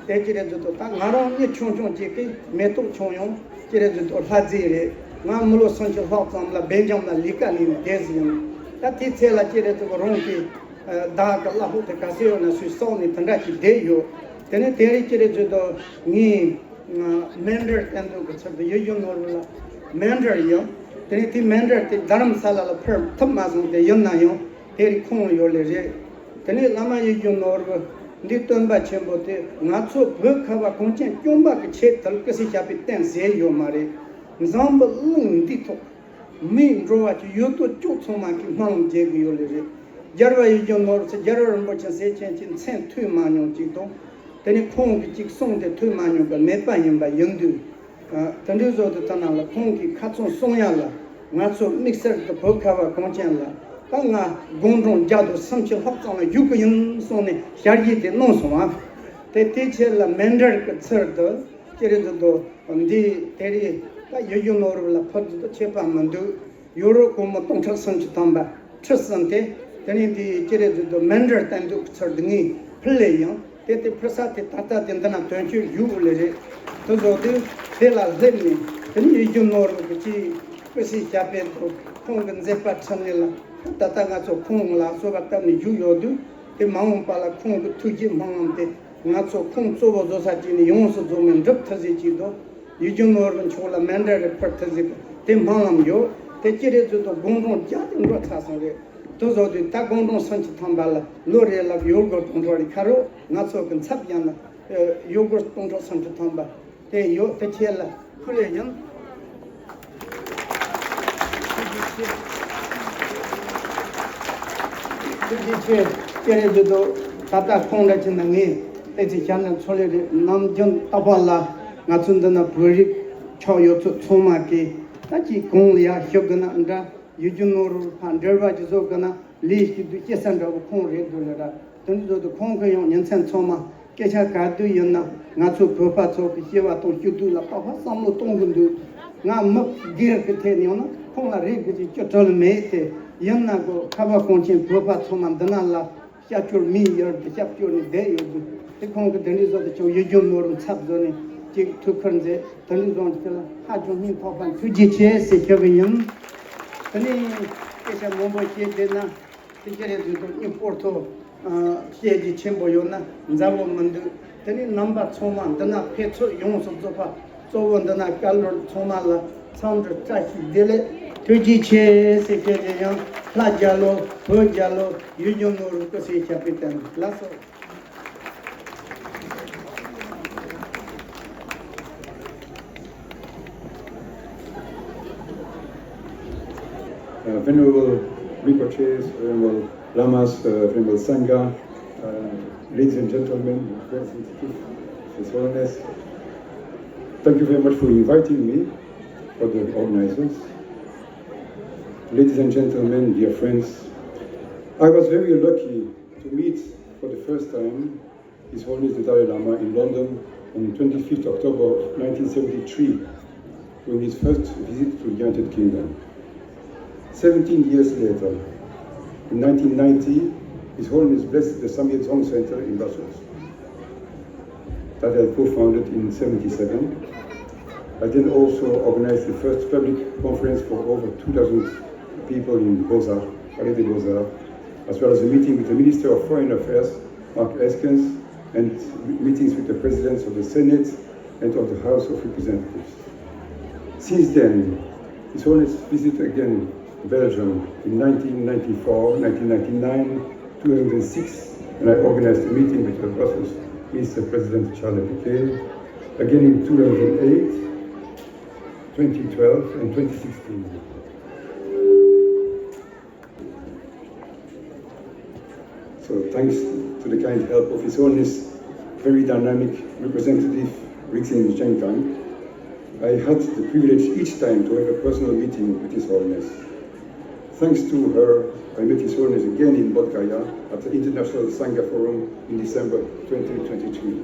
དེ་ཅི་རེད་ཟེར་དུས་ད་ང་རང་མི་ཆུང་ཆུང་ཅིག་གིས་མེ་ཏོག་ཆུང་ཡང་ཅི་རེད་ཟེར་དུས་ལྷ་རྫས་རེད། ང་མི་ལོ་སུམ་ཅུ་ལྷག་ཙམ་ལ་སྦེལ་ཇམ་ལ་ལས་ཀ་ལས་ནས་བསྡད་ཟིན་ཡང་ད་དེའི་ཚེ་ལ་ཅི་རེད་ཟེར་དུས་རང་གི་བདག་གི་གླ་ཕོགས་དེ་ག་ཚད་ཡོད་ན་སུས་བསགས་ནས་དེ་འདྲ་ཞིག་བསྡད་ཡོད། དེ་ནས་དེ་རིང་ཅི་རེད་ཟེར་དུས་ངས་མཎྜལ་རྟེན་འདུས་ཀྱི་ཚུལ་དུ་ཡུལ་རྒྱུ་ནོར་བུ་ལ་མཎྜལ་ཡང་དེ་ནས་དེ་མཎྜལ་དེ་རྡ་རམ་ས་ལ་ལ་ཕར་ཐུབ་མ་སོང་སྟེ་ཡིན་ན་ཡང་། དེ་རིང་ཁོང་ཡོད་ལེ་རེད། དེ་ནས་བླ་མ་ཡིད་བཞིན་ནོར་བུ་འདི་སྟོན་པ་ཆེན་པོ་དེ་ང་ཚོ་བོད་ཁ་བ་གངས་ཅན་སྐྱོང་བ་གི་ཆེད་དུ་སྐུ་ཚེ་ཞབས་པད་བརྟན་ཟེར་ཡོད་མ་རེད། འཛམ་བུ་གླིང་འདི་ཐོག་མིའི་འགྲོ་བ་ཀྱི་ཡོད་དོ་ཅོག་ཚང་མ་གི་སྨོན་ལམ་རྒྱག་གི་ཡོད་ལེ་རེད། རྒྱལ་བ་ཡིད་བཞིན་ནོར་བུ་ཚེ་རྒྱལ་བ་རིན་པོ་ཆེ་ཟེར་མཁན་གྱི་མཚན་ཐོས་མ་མྱོང་ཅིག་དང་། དེ་ནས་ཁོང་གི་ཅིག་གསུང་དེ་ཐོས་མ་མྱོང་པ་མེད་པ་ཡིན་པ་ཡིན་དུས། དེ་འདྲའི་བཟོ་དུ་ཐ་ན་ལ་ཁོང་གིས་ཁ་ཚོན་གསུང་ཡ་ལ་ང་ཚོ་དམིགས་བསལ་དུ་བོད་ཁ་བ་གངས་ཅན་ལ་ད་ང་དགུང་གྲངས་བརྒྱ་དང་སུམ་ཅུ་ལྷག་ཙམ་ལ་བཞུགས་ཀྱི་ཡིན་གསུངས་ནས་ཞལ་བཞེས་དེ་གནང་སོང་ཨ། དེ་དེའི་ཆེད་ལ་མཎྜལ་གྱི་ཚུལ་དུ་ཅི་རེད་ཟེར་དུ་འདི་དེ་རིང་ད་ཡིད་བཞིན་ནོར་བུ་ལ་ཕུལ་དུ་ཆད་པ་མི་འདུག་ཡོ་རོབ་སྒོར་མོ་སྟོང་ཕྲག་སུམ་ཅུ་ཐམ་པ་ཁྲི་གསུམ་དེ་དེ་ནས་འདི་ཅི་རེད་ཟེར་དུས་མཎྜལ་རྟེན་འདུས་ཚུལ་དུ་ངས་ཕུལ་ལེ་ཡང་དེ་དེ་ཕུལ་ས་དེ་ད་ལྟ་དེ་འདི་ན་དོན་གཅོད་བཞུགས་ལེ་རེད། དེ་བཟོ་དུས་དེ་ལ་སླེབས་ནས་དེ་ནས་ཡིད་བཞིན་ནོར་བུ་གི་ཅི་སྐུ་ཚེ་ཞབས་པད་དུ་ཁོང་གི་མཛད་པ་ཁྲིད་ནས་ལ་ད་ལྟ་ང་ཚོ་ཁོང་ལ་གསོལ་བ་བཏབ་ནས་བཞུགས་ཡོད་དུས་དེ་མ་འོངས་པ་ལ་ཁོང་གི་ཐུགས་རྗེ་སྨོན་ལམ་དེ། ང་ཚོ་ཁོང་གཙོ་བོ་བཟོ་ས་ཅིག་ནས་ཡོངས་སུ་རྫོགས་མིན་འགྲུབ་ཐུབ་ཟིག་ཅིག་འདུག་ཡིད་བཞིན་ནོར་བུ་མཆོག་ལ་མཎྜལ་རེ་ཕུལ་ཐུབ་ཟིག་དེ་སྨོན་ལམ་ཡོད། དེ་ཅི་རེད་ཟེར་དུས་དགུང་གྲངས་བརྒྱ་དེ་འགྲོ་ཚར་སོང་རེད། དེ་བཟོ་དུས་ད་དགུང་གྲངས་སུམ་ཅུ་ཐམ་པ་ལ་ལོ་རེ་ལ་ཡོ་སྒོར་སྟོང་ཕྲག་རེ་ཁ་རོག་ང་ཚོ་གི་ཚབ་ཡང་ན་ཡོ་སྒོར་སྟོང་ཕྲག་སུམ་ཅུ་ཐམ་པ། དེ་ཡོད་དེ་ཁྱེད་ལ་ཕུལ་ཡིན། ཐུགས་རྗེ་ཆེ། ཐུགས་རྗེ་ཆེ། ཀྱེ་རེ་འདི་དུ་ད་ལྟ་ཁོང་འདྲ་ཅིག་ན་ངས་ཏེ་ཅི་བྱ་ན་ཚོ་ལེ་རེད། ནམ་རྒྱུན་རྟག་པ་ལ་ང་ཚོ་འདི་ན་བོད་རིགས་ཆགས་ཡོད་ཚོ་ཚང་མ་གིས་ད་ཅིག་གོང་ལ་ཡར་ཞུ་གི་ན་འདྲ། ཡུལ་རྒྱུ་ནོར་བུ་ཕར་འབྲེལ་བ་ཅིག་བཟོ་གི་ན་ལས་ཞིག་ཏུ་སྐྱེ་ས་འདྲ་བོ་ཁོང་རེད་འདུག་ལ་ར། དེ་འདྲ་བཟོ་དུས་ཁོང་གིས་ཡང་ཉིན་མཚན་ཚང་མ་སྐད་ཆ་ག་དུས་ཡིན་ན་ང་ཚོ་བོད་པ་ཚོ་གི་སྐྱེ་བ་དང་སྐྱིད་སྡུག་ལ་དག་པ་བསམ་བློ་གཏོང་གི་འདུག་ང་མི་སྒེར་གྱི་ཐད་ནས་ཡོང་ན་ཁོང་ལ་རེ་གི་ཅིག་ཅི་དྲིལ་མེད་དེ། ཡིན་ན་གོ་ཁ་བ་གངས་ཅན་བོད་པ་ཚང་མ་འདི་ན་ལ་སྐྱབས་བཅོལ་མི་ཡུལ་དུ་སྐྱབས་བཅོལ་ནས་བསྡད་ཡོད་འདུག་དེ་ཁོང་གིས་དེ་འདྲ་བཟོ་དུས་ཅང་ཡུལ་རྒྱུ་ནོར་བུ་ཚབ་བཟོ་ནས་ཅིག་ཐུགས་ཁུར་མཛད། དེ་འདྲ་བཟོ་དུས་ལ་ཧ་ཅང་སྙིང་ཐག་པ་ཐུགས་རྗེ་ཆེ་ཟེར་ཞུ་གི་ཡིན། དེ་ནས་སྐད་ཆ་མང་པོ་བཤད་བསྡད་ན། དེ་ཅི་རེད་ཟེར་དུས་སྙིང་སྤོར་ཐོག་བཤད་རྒྱུ་ཆེན་པོ་ཡོད་ན་མཛའ་བོ་མི་འདུག་དེ་ནས་རྣམ་པ་ཚང་མ་འདི་ན་ཕེབས་ཚོགས་ཡོངས་སུ་རྫོགས་པ་གཙོ་བོ་འདི་ན་བཀའ་སློབ་ཚང་མ་ལ་འཚམས་འདྲི་བཀྲ་ཤིས་བདེ་ལེགས་ཐུགས་རྗེ་ཆེ་ཟེར་བཤད་རྒྱུ་ཡང་ལྷ་རྒྱལ་ལོ་བོད་རྒྱལ་ལོ་ཡུལ་རྒྱུ་ནོར་བུ་སྐུ་ཚེ་ཞབས་པད་བརྟན་ལགས་སོ། Uh, Venerable Rinpoches, Venerable Lamas, uh, Venerable Sangha, uh, ladies and gentlemen, representatives of His Holiness, thank you very much for inviting me, for the organizers. Ladies and gentlemen, dear friends, I was very lucky to meet for the first time His Holiness the Dalai Lama in London on twenty-fifth October nineteen seventy-three during his first visit to the United Kingdom. Seventeen years later, in nineteen ninety, His Holiness blessed the Samye Dzong Center in Brussels that I co-founded in seventy-seven. I then also organized the first public conference for over two thousand people in Beaux-Arts, Palais des Beaux-Arts, as well as a meeting with the Minister of Foreign Affairs, Mark Haskins, and meetings with the presidents of the Senate and of the House of Representatives. Since then, His Holiness visited again Belgium in nineteen ninety-four, nineteen ninety-nine, two thousand six, and I organized a meeting with the Brussels Minister President Charles Picquet, again in two thousand eight, twenty twelve, and twenty sixteen. So thanks to the kind help of His Holiness, very dynamic representative Rixin Zhenggang, I had the privilege each time to have a personal meeting with His Holiness. Thanks to her, I met His Holiness again in Bodh Gaya at the International Sangha Forum in December twenty twenty-two.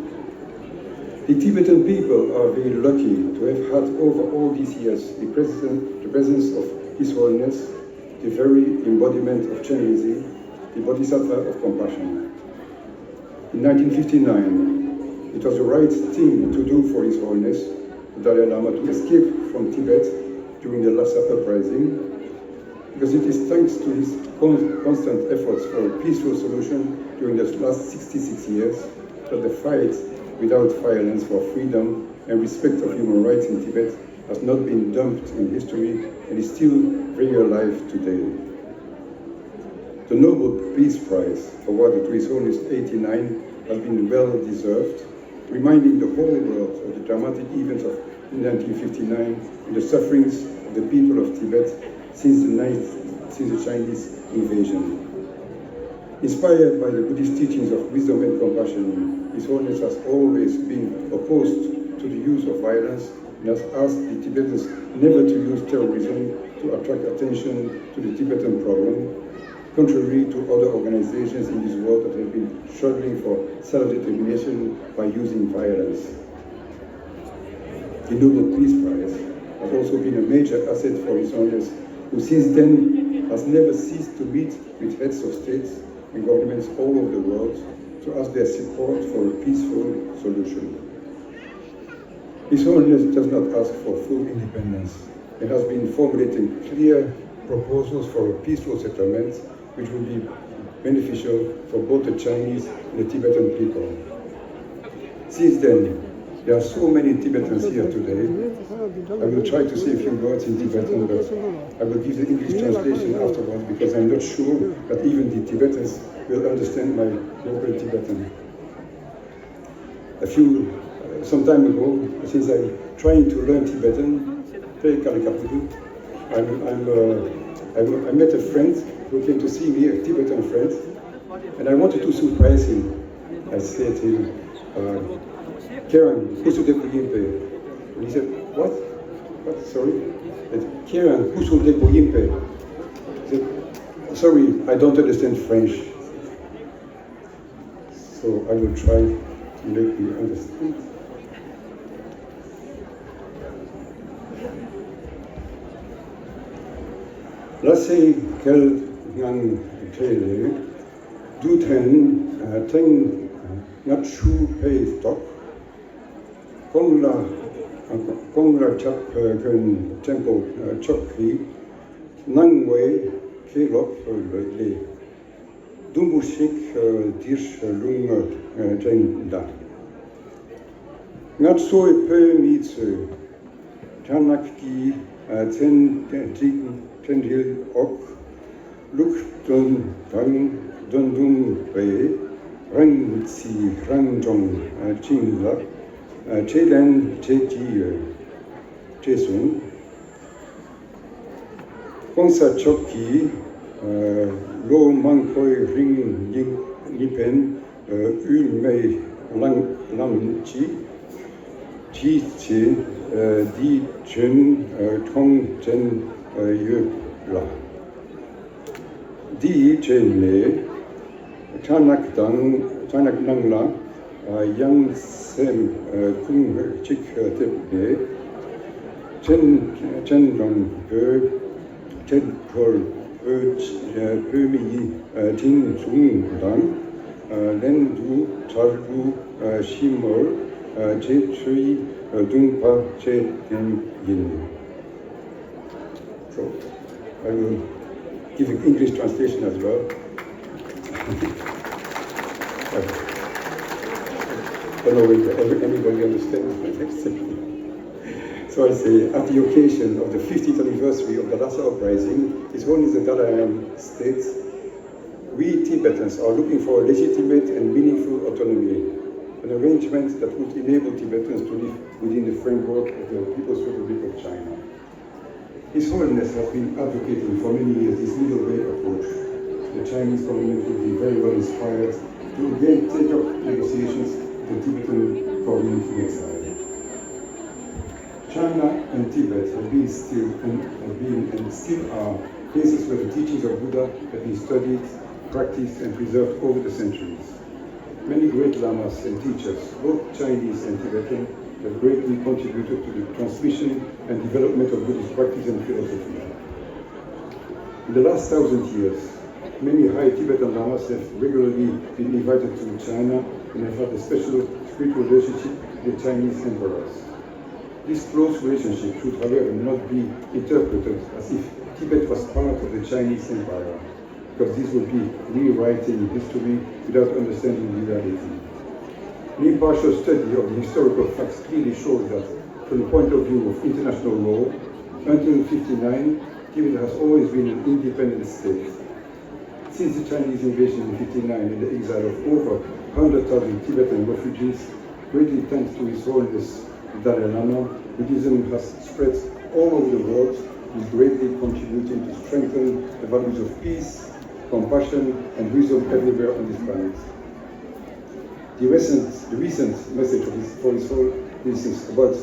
The Tibetan people are very lucky to have had over all these years the presence, the presence of His Holiness, the very embodiment of Chenrezig, the Bodhisattva of compassion. In nineteen fifty-nine, it was the right thing to do for His Holiness the Dalai Lama to escape from Tibet during the Lhasa uprising, because it is thanks to his con- constant efforts for a peaceful solution during the last sixty-six years that the fight without violence for freedom and respect of human rights in Tibet has not been dumped in history and is still very alive today. The Nobel Peace Prize awarded to His Holiness eighty-nine has been well deserved, reminding the whole world of the dramatic events of nineteen fifty-nine and the sufferings of the people of Tibet since the, ninth, since the Chinese invasion. Inspired by the Buddhist teachings of wisdom and compassion, His Holiness has always been opposed to the use of violence and has asked the Tibetans never to use terrorism to attract attention to the Tibetan problem, contrary to other organizations in this world that have been struggling for self-determination by using violence. The Nobel Peace Prize has also been a major asset for His Holiness, who since then has never ceased to meet with heads of states and governments all over the world to ask their support for a peaceful solution. His Holiness does not ask for full independence and has been formulating clear proposals for a peaceful settlement which will be beneficial for both the Chinese and the Tibetan people. Since then, there are so many Tibetans here today. I will try to say a few words in Tibetan, but I will give the English translation afterwards because I'm not sure that even the Tibetans will understand my broken Tibetan. A few, uh, some time ago, since I'm trying to learn Tibetan, very complicated. I'm, I'm, uh, I, I met a friend who came to see me, a Tibetan friend, and I wanted to surprise him. I said to him, uh, Karen, kusu de kuyimpe. And he said, what? What? Sorry? I said, Karen, kusu de kuyimpe. He said, sorry, I don't understand French. So I will try to make you understand. ལ་སེ་གལ་ངང་ཁྲེ་ལེ་དུ་ཐན་ཐེང་ངར་ཆུ་ཕེ་ཏོག་ཀོང་ལ་ཀོང་ལ་ཁྱབ་གོན་ཕྲན་པོ་ཆོག་གི་ནང་བའི་ཁེ་ལོག་ལེ། དུམ་བུ་ཞིག་འདིར་ལུང་དྲན་དང་། ང་ཚོའི་བོད་མི་ཚོས་ཁྲ་ནག་གི་ཚན་ཏིག་ཕྲེང་རིལ་འོག་ལུག་སྟོན་དང་དོན་དུམ་པའི་རང་སྲིད་རང་སྐྱོང་ཅིང་ལ་ཁྲེལ་ལན་འཕྲད་ཀྱི་ཡོད་ཅེས་གསུངས། ྋགོང་ས་མཆོག་གིས་ལོ་མང་པོའི་རིང་གཉིས་ཕན་དབུ་མའི་ལམ་གྱི་ཁྲིད་ཆེད་འདིའི་བྱོན་ཁོང་དྲན་ཡོད་ལ། འདིའི་གྲས་ནས་ཁྲ་ནག་དང་ཁྲ་ནག་ནང་ལ་ཡང་སེམས་ཁུངས་གཅིག་ཐེབས་ནས་ཕྲན་ཕྲན་རང་བོད་ཕྲན་བོད་བོད་མིའི་ཁྲིམས་སྲུང་དང་ལྷན་དུ་ཁྲ་འགུ་ཞི་མོལ་བྱེད་ཚུལ་འདུན་པ་བཅས་བསྟན་ཡིན། So, I will give an English translation as well. I don't know if every- anybody understands. So I say, at the occasion of the fiftieth anniversary of the Lhasa uprising, His Holiness the Dalai Lama states, we Tibetans are looking for a legitimate and meaningful autonomy, an arrangement that would enable Tibetans to live within the framework of the People's Republic of China. His Holiness has been advocating for many years this middle way approach. The Chinese government would be very well inspired to again take up negotiations with the Tibetan government in exile. China and Tibet have been still and have been and still are places where the teachings of Buddha have been studied, practiced, and preserved over the centuries. Many great lamas and teachers, both Chinese and Tibetan, have greatly contributed to the transmission and development of Buddhist practice and philosophy. In the last thousand years, many high Tibetan lamas have regularly been invited to China and have had a special spiritual relationship with the Chinese emperors. This close relationship should, however, not be interpreted as if Tibet was part of the Chinese Empire, because this would be rewriting history without understanding the reality. An impartial study of the historical facts clearly shows that, from the point of view of international law, until fifty-nine, Tibet has always been an independent state. Since the Chinese invasion in fifty-nine and the exile of over one hundred thousand Tibetan refugees, greatly thanks to His Holiness the Dalai Lama, Buddhism has spread all over the world, is greatly contributing to strengthen the values of peace, compassion, and wisdom everywhere on this planet. The recent, the recent message of His, for His Holiness about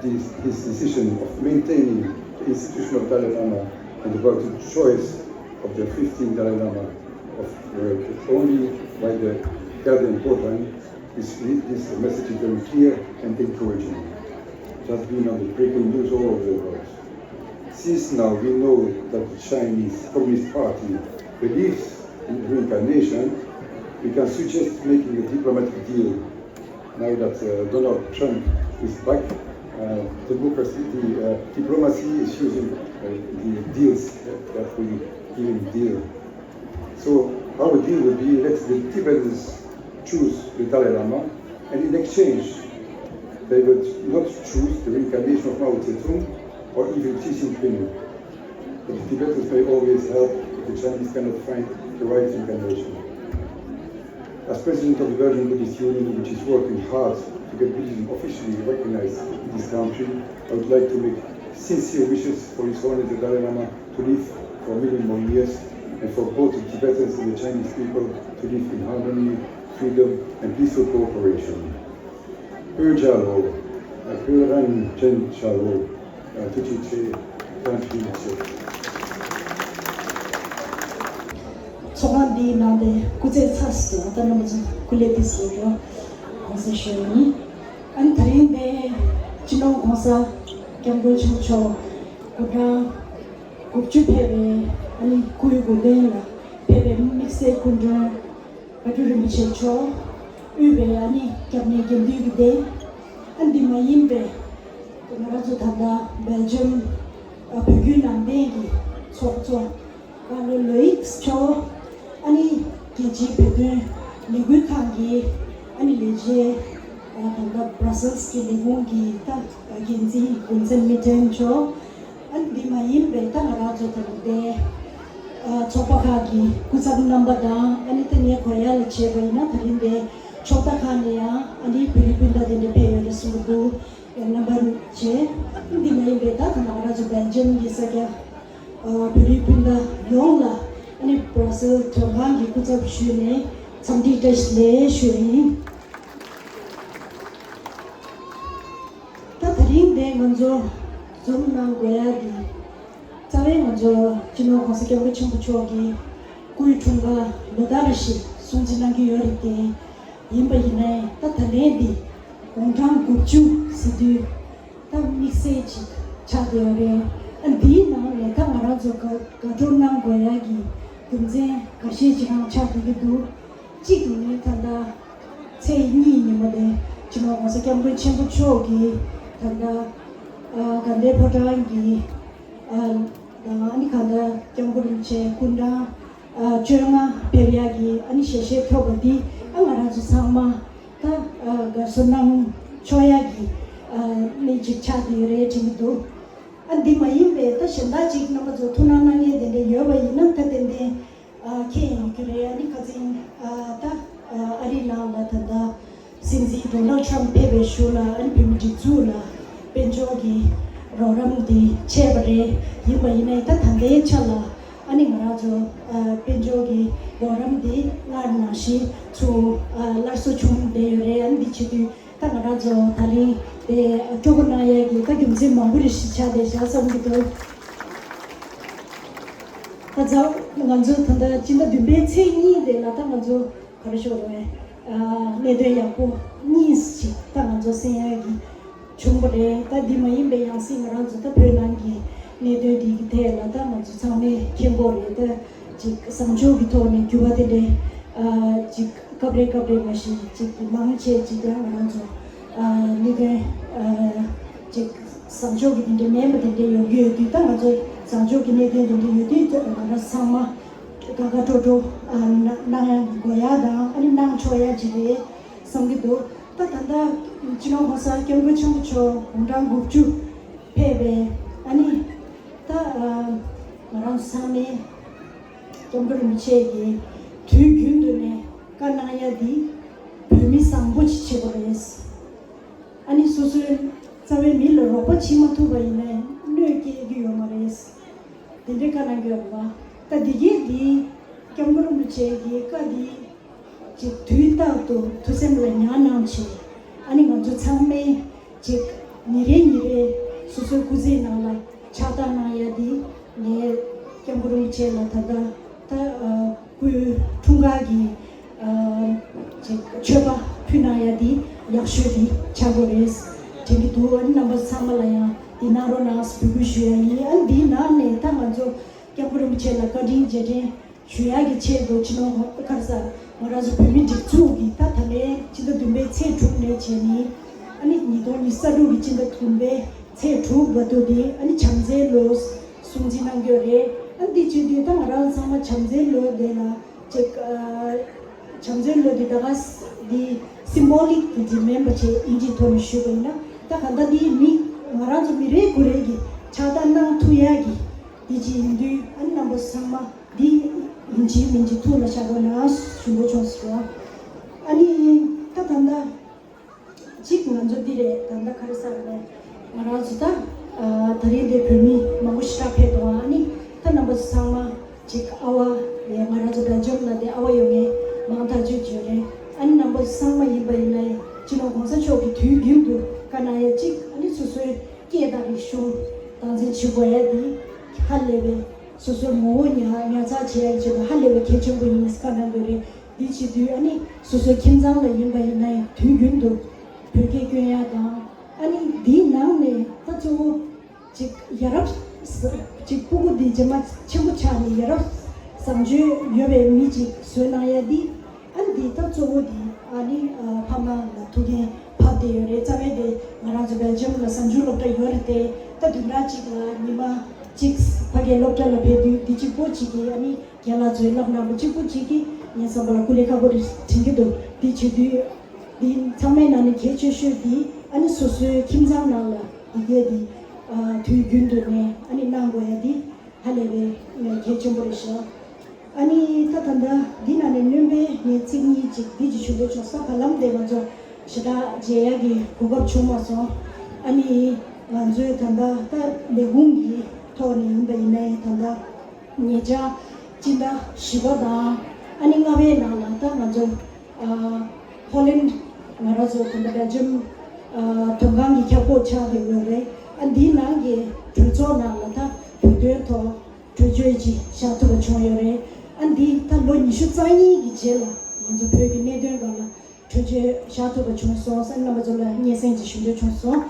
this, his decision of maintaining the institution of Dalai Lama and about the choice of the fifteenth Dalai Lama of, uh, only by the Gathering Program, this, this message is very clear and encouraging. It has been on the breaking news all over the world. Since now we know that the Chinese Communist Party believes in reincarnation, we can suggest making a diplomatic deal. Now that, uh, Donald Trump is back, uh, democracy, the, uh, diplomacy is using, uh, the deals that, that we give him deal. So our deal would be, let the Tibetans choose the Dalai Lama, and in exchange, they would not choose the reincarnation of Mao Zedong or even Xi Jinping. But the Tibetans may always help if the Chinese cannot find the right reincarnation. As president of the Belgian Buddhist Union, which is working hard to get Buddhism officially recognized in this country, I would like to make sincere wishes for His Holiness the Dalai Lama to live for a million more years and for both the Tibetans and the Chinese people to live in harmony, freedom, and peaceful cooperation. བོད་རྒྱལ་ལོ། བོད་རང་བཙན་རྒྱལ་ལོ། ཐུགས་རྗེ་ཆེ། བཀྲ་ཤིས་བདེ་ལེགས། ཚོགས་ཁང་འདིའི་ནང་དུ་སྐུ་ཚེ་ཚར་སོང་། ད་རྣམ་པ་ཚོ་སྐུ་ལས་ཕེབས་སོང་རོགས་གོང་ས་ཞུ་ཡིན། ཨ་ནི་དེ་རིང་འདི་སྤྱི་ནོར་གོང་ས་སྐྱབས་མགོན་ཆེན་པོ་མཆོག་སྐུ་ཕྲེང་དགུ་བཅུ་ཕེབས་པའི་ཨ་ནི་སྐུའི་འགོ་སྟོན་ལ་ཕེབས་པའི་དམིགས་བསལ་སྐུ་མགྲོན་བཀའ་དྲིན་རིན་པོ་ཆེ་མཆོག་དབུས་པའི་ཨ་ནི་སྐྱབས་གནས་དགེ་འདུན་གྱི་སྡེ། ཨ་འདི་མ་ཡིན་པའི་ང་རང་ཚོ་ད་ལྟ་སྦེལ་ཇམ་ཨ་བོད་བརྒྱུད་ནང་བསྟན་གྱི་ཚོགས་གཙོ་ཀར་ལོ་ལོ་ཡིག་མཆོག་ཨ་ནི་རྒྱལ་སྤྱིའི་བོད་དོན་ལས་འགུལ་ཁང་གི་ཨ་ནི་ལས་བྱེད་ཨ་ད་ལྟ་Brussels་གྱི་ལས་ཁུངས་ཀྱི་ད་འགན་འཛིན་འགོ་འཛིན་མི་ཏྲེན་མཆོག་ཨ་འདི་མ་ཡིན་པའི་ད་ང་རང་ཚོ་ད་ལྟ་ཨ་ཚོགས་པ་ཁག་གི་སྐུ་ཚབ་རྣམ་པ་དང་ཨ་ནི་ད་ངས་གོ་ཡ་ལ་བྱས་པ་ཡིན་ན་ད་རིང་འདི་ཕྱོགས་མཐའ་ཁག་ནས་ཡང་ཨ་ནི་བོད་རིགས་སྤུན་ཟླ་དེ་འདྲ་ཕེབས་ཡོད་རེད་གསུང་གི་འདུག་རྣམ་པ་བྱས། འདི་མ་ཡིན་པའི་ད་ང་རང་ཚོ་སྦེལ་ཇམ་གྱི་ས་སྐྱ་ཨ་བོད་རིགས་སྤུན་ཟླ་ཡོངས་ལ་ཨ་ནི་Brussels་མགྲོན་ཁང་གི་སྐུ་ཚབ་ཞུས་ནས་འཚམས་འདྲི་བཀྲ་ཤིས་བདེ་ལེགས་ཞུ་ཡིན། ད་དེ་རིང་འདི་ང་ཚོ་འཛོམས་གནང་དགོས་ཡ་གི་རྩ་བའི་ང་ཚོ་སྤྱི་ནོར་གོང་ས་སྐྱབས་མགོན་ཆེན་པོ་མཆོག་གི་སྐུའི་འཁྲུངས་སྐར་ལོ་ལྟར་བཞིན་སྲུང་བརྩི་གནང་གི་ཡོད་རེད་དེ། ཡིན་པ་ཡིན་ནའི་ད་ད་ལན་འདི་དགུང་གྲངས་དགུ་བཅུ་ཟེར་དུས་ད་དམིགས་བསལ་ཅིག་ཆགས་བསྡད་ཡོད་རེད། ཨ་འདིའི་ནང་ནས་ད་ང་རང་ཚོ་དགའ་དགའ་སྤྲོ་གནང་དགོས་ཡ་གི་རྒྱུ་མཚན་འགའ་ཤས་ཅིག་རང་ཆགས་བསྡད་ཀྱི་འདུག་གཅིག་ནི་ད་ལྟ་ཚེས་གཉིས་ཉིན་མོ་དེ་སྤྱི་ནོར་གོང་ས་སྐྱབས་མགོན་ཆེན་པོ་མཆོག་གིས་ད་ལྟ་ཨ་དགའ་ལྡན་ཕོ་བྲང་གི་ཨ་དང་ཨ་ནི་གང་ལྟར་སྐྱབས་མགོན་རིན་པོ་ཆེ་སྐུ་ཕྲེང་ཨ་བཅོ་ལྔ་ཕེབས་ཡག་གི་ཨ་ནི་ཞལ་བཞེས་ཐོབ་པ་འདི་ཨ་ང་རང་ཚོ་ཚང་མ་ད་ཨ་དགའ་བསུ་གནང་ཆོག་ཡག་གི་ཨ་གནས་ཅིག་ཆགས་བསྡད་ཡོད་རེད་དྲན་གྱི་འདུག་ཨ་འདི་མ་ཡིན་པའི་ད་གཞན་དག་ཅིག་རྣམ་པ་ཚོ་ཐུགས་སྣང་གནང་མཁན་དེ་འདྲ་ཡོད་པ་ཡིན་ན་ད་ཏན་ཏན་ཨ་མཁྱེན་ཡོང་གི་རེད། ཨ་ནི་ཁ་སང་ཨ་ད་ཨ་ཨ་རི་ནང་ལ་ད་ལྟ་སྲིད་འཛིན་Donald Trump་ཕེབས་པའི་གཞུག་ལ་ཨ་ནི་བོད་མི་སྒྲིག་འཛུགས་ལ་དཔལ་འབྱོར་གྱི་རོགས་རམ་འདི་བྱས་པ་རེད། ཡིན་པ་ཡིན་ནའི་ད་ད་ལྟའི་ཆ་ལ་ ཨ་ནི་ང་རང་ཚོ་ཨ་དཔལ་འབྱོར་གྱི་གོ་རིམ་འདི་སྔར་ནང་བཞིན་ཚུར་ཨ་སླར་གསོ་བྱུང་བསྡད་ཡོད་རེད། ཨ་ནི་འདི་བྱེད་དུས་ད་ང་རང་ཚོ་ད་རིང་དེ་སྤྲོ་པོ་གནང་ཡས་ཀྱི་ད་རྒྱུ་མཚན་མང་པོ་རེ་ཞིག་ཆགས་བསྡད་བཞག་བསམ་གྱི་འདུག་ད་ཚ་ང་ཚོ་ད་ལྟ་སྤྱི་ཟླ་བདུན་པའི་ཚེས་གཉིས་དེ་ལ་ད་ང་ཚོ་ག་རེ་ཞུ་དགོས་རེད། ཨ་གནད་དོན་ཡག་པོ་གཉིས་ཤིག་ད་ང་ཚོ་གསན་ཡག་གི་བྱུང་བ་རེད། ད་འདི་མ་ཡིན་པའི་ཡང་སྲིད་ང་རང་ཚོ་ད་བོད་ནང་གི་གནད་དོན་འདི་གི་ཐད་ལ་ད་ང་ཚོ་ཚང་མས་མཁྱེན་གྱི་ཡོད་རེད། ད་ཅིག་བཟང་ཕྱོགས་ཀྱི་ཐོག་ནས་འགྱུར་བ་དེ་འདྲ་ཨ་ཅིག་སྐབས་རེ་སྐབས་རེ་མ་གཞི་ཅིག་མང་ཆེ་ཅིག་ཀྱང་ང་རང་ཚོ་ཨ་གནད་དོན་ཨ་ཅིག་བཟང་ཕྱོགས་ཀྱི་དེ་འདྲ་མེད་པ་དེ་འདྲ་ཡོང་གི་ཡོད་དུས། ད་ང་ཚོ་བཟང་ཕྱོགས་ཀྱི་གནད་དོན་དེ་འདྲ་ཡོད་དུས་ང་རང་ཚང་མ་དགའ་དགའ་སྤྲོ་སྤྲོ་ཨ་གནང་གནང་དགོས་ཡ་དང་ཨ་ནི་གནང་ཆོག་ཡ་ཅིག་རེད་བསམ་གྱི་འདུག་ད་ད་ལྟ་སྤྱི་ནོར་༸གོང་ས་༸སྐྱབས་མགོན་ཆེན་པོ་མཆོག་དགུང་གྲངས་དགུ་བཅུ་ཕེབས་པའི་ཨ་ནི་ད་ཨ་ང་རང་ཚང་མས་༸སྐྱབས་མགོན་རིན་པོ་ཆེ་གིས་དུས་རྒྱུན་དུ་ནས་བཀའ་གནང་ཡ་འདི་བོད་མི་བཟང་པོ་ཅིག་བྱེད་དགོས་རེད། ཨ་ནི་སོ་སོའི་རྩ་བའི་མི་ལ་རོགས་པ་བྱེད་མ་ཐུབ་པ་ཡིན་ན་གནོད་སྐྱེལ་གྱི་ཡོད་མ་རེད། དེ་འདྲའི་བཀའ་གནང་གི་ཡོད་རེད་བ། ད་འདི་གས་འདི་༸སྐྱབས་མགོན་རིན་པོ་ཆེ་གི་བཀའ་འདི་ཅིག་དུས་རྟག་ཏུ་ཐུགས་སེམས་ལ་ཉར་གནང་བྱས། ཨ་ནི་ང་ཚོ་ཚང་མས་ཅིག་ཉིན་རེ་ཉིན་རེ་སོ་སོའི་སྐུ་ཚེའི་ནང་ལ་ཕྱག་རྟགས་གནང་ཡ་འདི་ངས་༸སྐྱབས་མགོན་རིན་པོ་ཆེ་ལ་ད་ལྟ་ད་ཨ་སྐུའི་འཁྲུངས་སྐར་གྱི་ཨ་ཅིག་མཆོད་པ་ཕུལ་གནང་ཡ་འདི་ཡག་ཤོས་འདི་ཆགས་དགོས་རེད་དྲན་གྱི་འདུག་ཨ་ནི་རྣམ་པ་ཚང་མ་ལ་ཡང་འདི་གནང་རོགས་གནང་ཟེར་འབོད་སྐུལ་ཞུ་ཡ་ཡིན། ཨ་ནི་འདིའི་ནང་ནས་ད་ང་ཚོ་༸སྐྱབས་མགོན་རིན་པོ་ཆེ་ལ་བཀའ་དྲིན་རྗེས་དྲན་ཞུ་ཡག་གི་ཆེད་དུ་སྤྱི་ནོར་ག་རེ་ཟེར་ང་རང་ཚོ་བོད་མི་སྒྲིག་འཛུགས་ཀྱི་ད་ད་ལན་སྤྱི་ཟླ་བདུན་པའི་ཚེས་དྲུག་ནས་བྱས་ནས་ཨ་ནི་ཉིས་སྟོང་ཉི་ཤུ་རྩ་དྲུག་གི་སྤྱི་ཟླ་བདུན་པའི་ཚེས་དྲུག་བར་དུ་དེ་ཨ་ནི་བྱམས་བརྩེའི་ལོ་སྲུང་བརྩི་གནང་གི་ཡོད་རེད། ཨ་ནི་དེ་བྱེད་དུས་ད་ང་རང་ཚང་མ་བྱམས་བརྩེའི་ལོ་དེ་ལ་ཅིག་ཨ་བྱམས་བརྩེའི་ལོ་དེ་ད་ག་འདི་སིམ་བོ་ལིག་དེ་ཅིག་མིན་པ་བྱས་ཨིན་ཇིའི་ཐོག་ནས་ཞུས་པ་ཡིན་ན་ད་ག་ད་འདི་མི་ང་རང་ཚོ་མི་རེ་ངོ་རེ་གི་ཕྱག་རྟགས་གནང་ཐུབ་ཡག་གི་དེ་ཅིག་ཡིན་དུས་ཨ་ནི་རྣམ་པ་ཚང་མ། འདི་ཡིན་གཅིག་མིན་གཅིག་ཐུགས་ལ་བཞག་དགོས་ན་ཞུ་འདོད་བྱུང་སོང་། ཨ་ནི་ད་ད་ལྟ་གཅིག་ང་ཚོ་འདི་རེད། ད་ལྟ་ག་རེ་ཟེར་རེད། ང་རང་ཚོ་ད་ཨ་ད་རིང་འདིར་བོད་མི་མང་པོ་ཞེ་དྲག་ཕེབས་འདུག་ཨ་ནི་ད་རྣམ་པ་ཚང་མ་གཅིག་ཨ་བ་ཡ་ང་རང་ཚོ་སྦེལ་ཇམ་ལ་དེ་ཨ་བ་ཡོད་ངེས་མང་ཐག་ཆོད་བརྗོད་རེད། ཨ་ནི་རྣམ་པ་ཚང་མ་ཡིན་པ་ཡིན་ན་ཡང་སྤྱི་ནོར་གོང་ས་མཆོག་གིས་དུས་རྒྱུན་དུ་བཀའ་གནང་ཡ་གཅིག་ཨ་ནི་སོ་སོའི་སྐད་དང་རིག་གཞུང་སྟངས་འཛིན་བྱེད་དགོས་ཡ་འདི་ཧ་ལས་པའི། སོ་སོའི་ངོ་བོ་ཉར་ཉར་ཚགས་བྱེད་ཡག་ཆེད་དུ་ཧ་ལས་པའི་གལ་ཆེན་པོ་ཡིན་ཟེར་བཀའ་གནང་དགོས་རེད། འདི་བྱེད་དུས་ཨ་ནི་སོ་སོའི་ཁྱིམ་ཚང་ལ་ཡིན་པ་ཡིན་ན་ཡང་དུས་རྒྱུན་དུ་བོད་སྐད་སྐྱོན་ཡག་དང་ཨ་ནི་འདིའི་ནང་ནས་ད་གཙོ་བོ་ཅིག་ཡ་རབས་ཅིག་སྤུ་གུ་འདི་རྗེས་མ་ཆེན་པོ་ཆགས་ནས་ཡ་རབས་བཟང་སྤྱོད་ཡོད་པའི་མི་ཅིག་བཟོས་གནང་ཡག་འདི། ཨ་ནི་འདི་ད་གཙོ་བོ་འདི་ཨ་ནི་ཨ་ཕ་མ་ལ་ཐུགས་འགན་ཕབ་བསྡད་ཡོད་རེད། རྩ་བའི་དེ་ང་རང་ཚོ་སྦེལ་ཇམ་ལ་གཟའ་མཇུག་སློབ་གྲྭ་ཡོད་རེད་དེ། ད་བདུན་ཕྲག་གཅིག་ལ་ཉི་མ་གཅིག་ཕ་གིའི་སློབ་གྲྭ་ལ་ཕེབས་དུས་འདི་གཅིག་པོ་གཅིག་གིས་ཨ་ནི་རྒན་ལགས་ཚོས་བསླབ་གནང་བ་གཅིག་པོ་གཅིག་གིས་ངའི་བསམ་པ་ལ་སྐུ་ལས་ཁག་པོ་རེད་དྲན་གྱི་འདུག་འདི་བྱེད་དུས་འདི་ཚང་མའི་ནང་ནས་གལ་ཆེ་ཤོས་འདི་ཨ་ནི་སོ་སོའི་ཁྱིམ་ཚང་ནང་ལ་འདི་གས་འདི་ཨ་དུས་རྒྱུན་དུ་ནས་ཨ་ནི་གནང་དགོས་ཡ་འདི། ཧ་ལས་པའི་གལ་ཆེན་པོ་རེད་ཤག་ཨ་ནི་ད་ད་ལྟ་འདི་ནང་ནས་སྣོན་པའི་ངས་ཚིག་གཉིས་ཅིག་འདི་ཅིག་ཞུ་འདོད་བྱུང་། ས་བར་ལམ་དེ་ང་ཚོ་ཞེ་དྲག་མཇལ་ཡག་གི་གོ་སྐབས་བྱུང་མ་སོང་། ཨ་ནི་ང་ཚོའི་ད་ལྟ་ད་ལས་ཁུངས་ཀྱི་ཐོག་ནས་ཡིན་པ་ཡིན་ནའི་ད་ལྟ་ཉེ་ཆར་སྤྱི་ཟླ་བཞི་པ་དང་ཨ་ནི་ལྔ་པའི་ནང་ལ་ད་ང་ཚོ་ཨ་ཧོ་ལན་ང་རང་ཚོ་ད་ལྟ་སྦེལ་ཇམ་ཨ་མདོ་ཁམས་ཀྱི་ཁྱབ་ཁོངས་ཆགས་བསྡད་ཡོད་རེད། ཨ་འདིའི་ནང་གི་གྲོས་ཚོགས་ནང་ལ་ད་བོད་དོན་ཐོག་གྲོས་ཆོད་ཅིག་བཞག་ཐུབ་པ་བྱུང་ཡོད་རེད། ཨ་འདི་ད་ལོ་ཉི་ཤུ་རྩ་གཉིས་ཀྱི་རྗེས་ལ་ང་ཚོ་བོད་ཀྱི་གནད་དོན་སྒང་ལ་གྲོས་ཆོད་བཞག་ཐུབ་པ་བྱུང་སོང་ཟེར་རྣམ་པ་ཚོ་ལ་སྙན་སེང་ཅིག་ཞུ་འདོད་བྱུང་སོང་།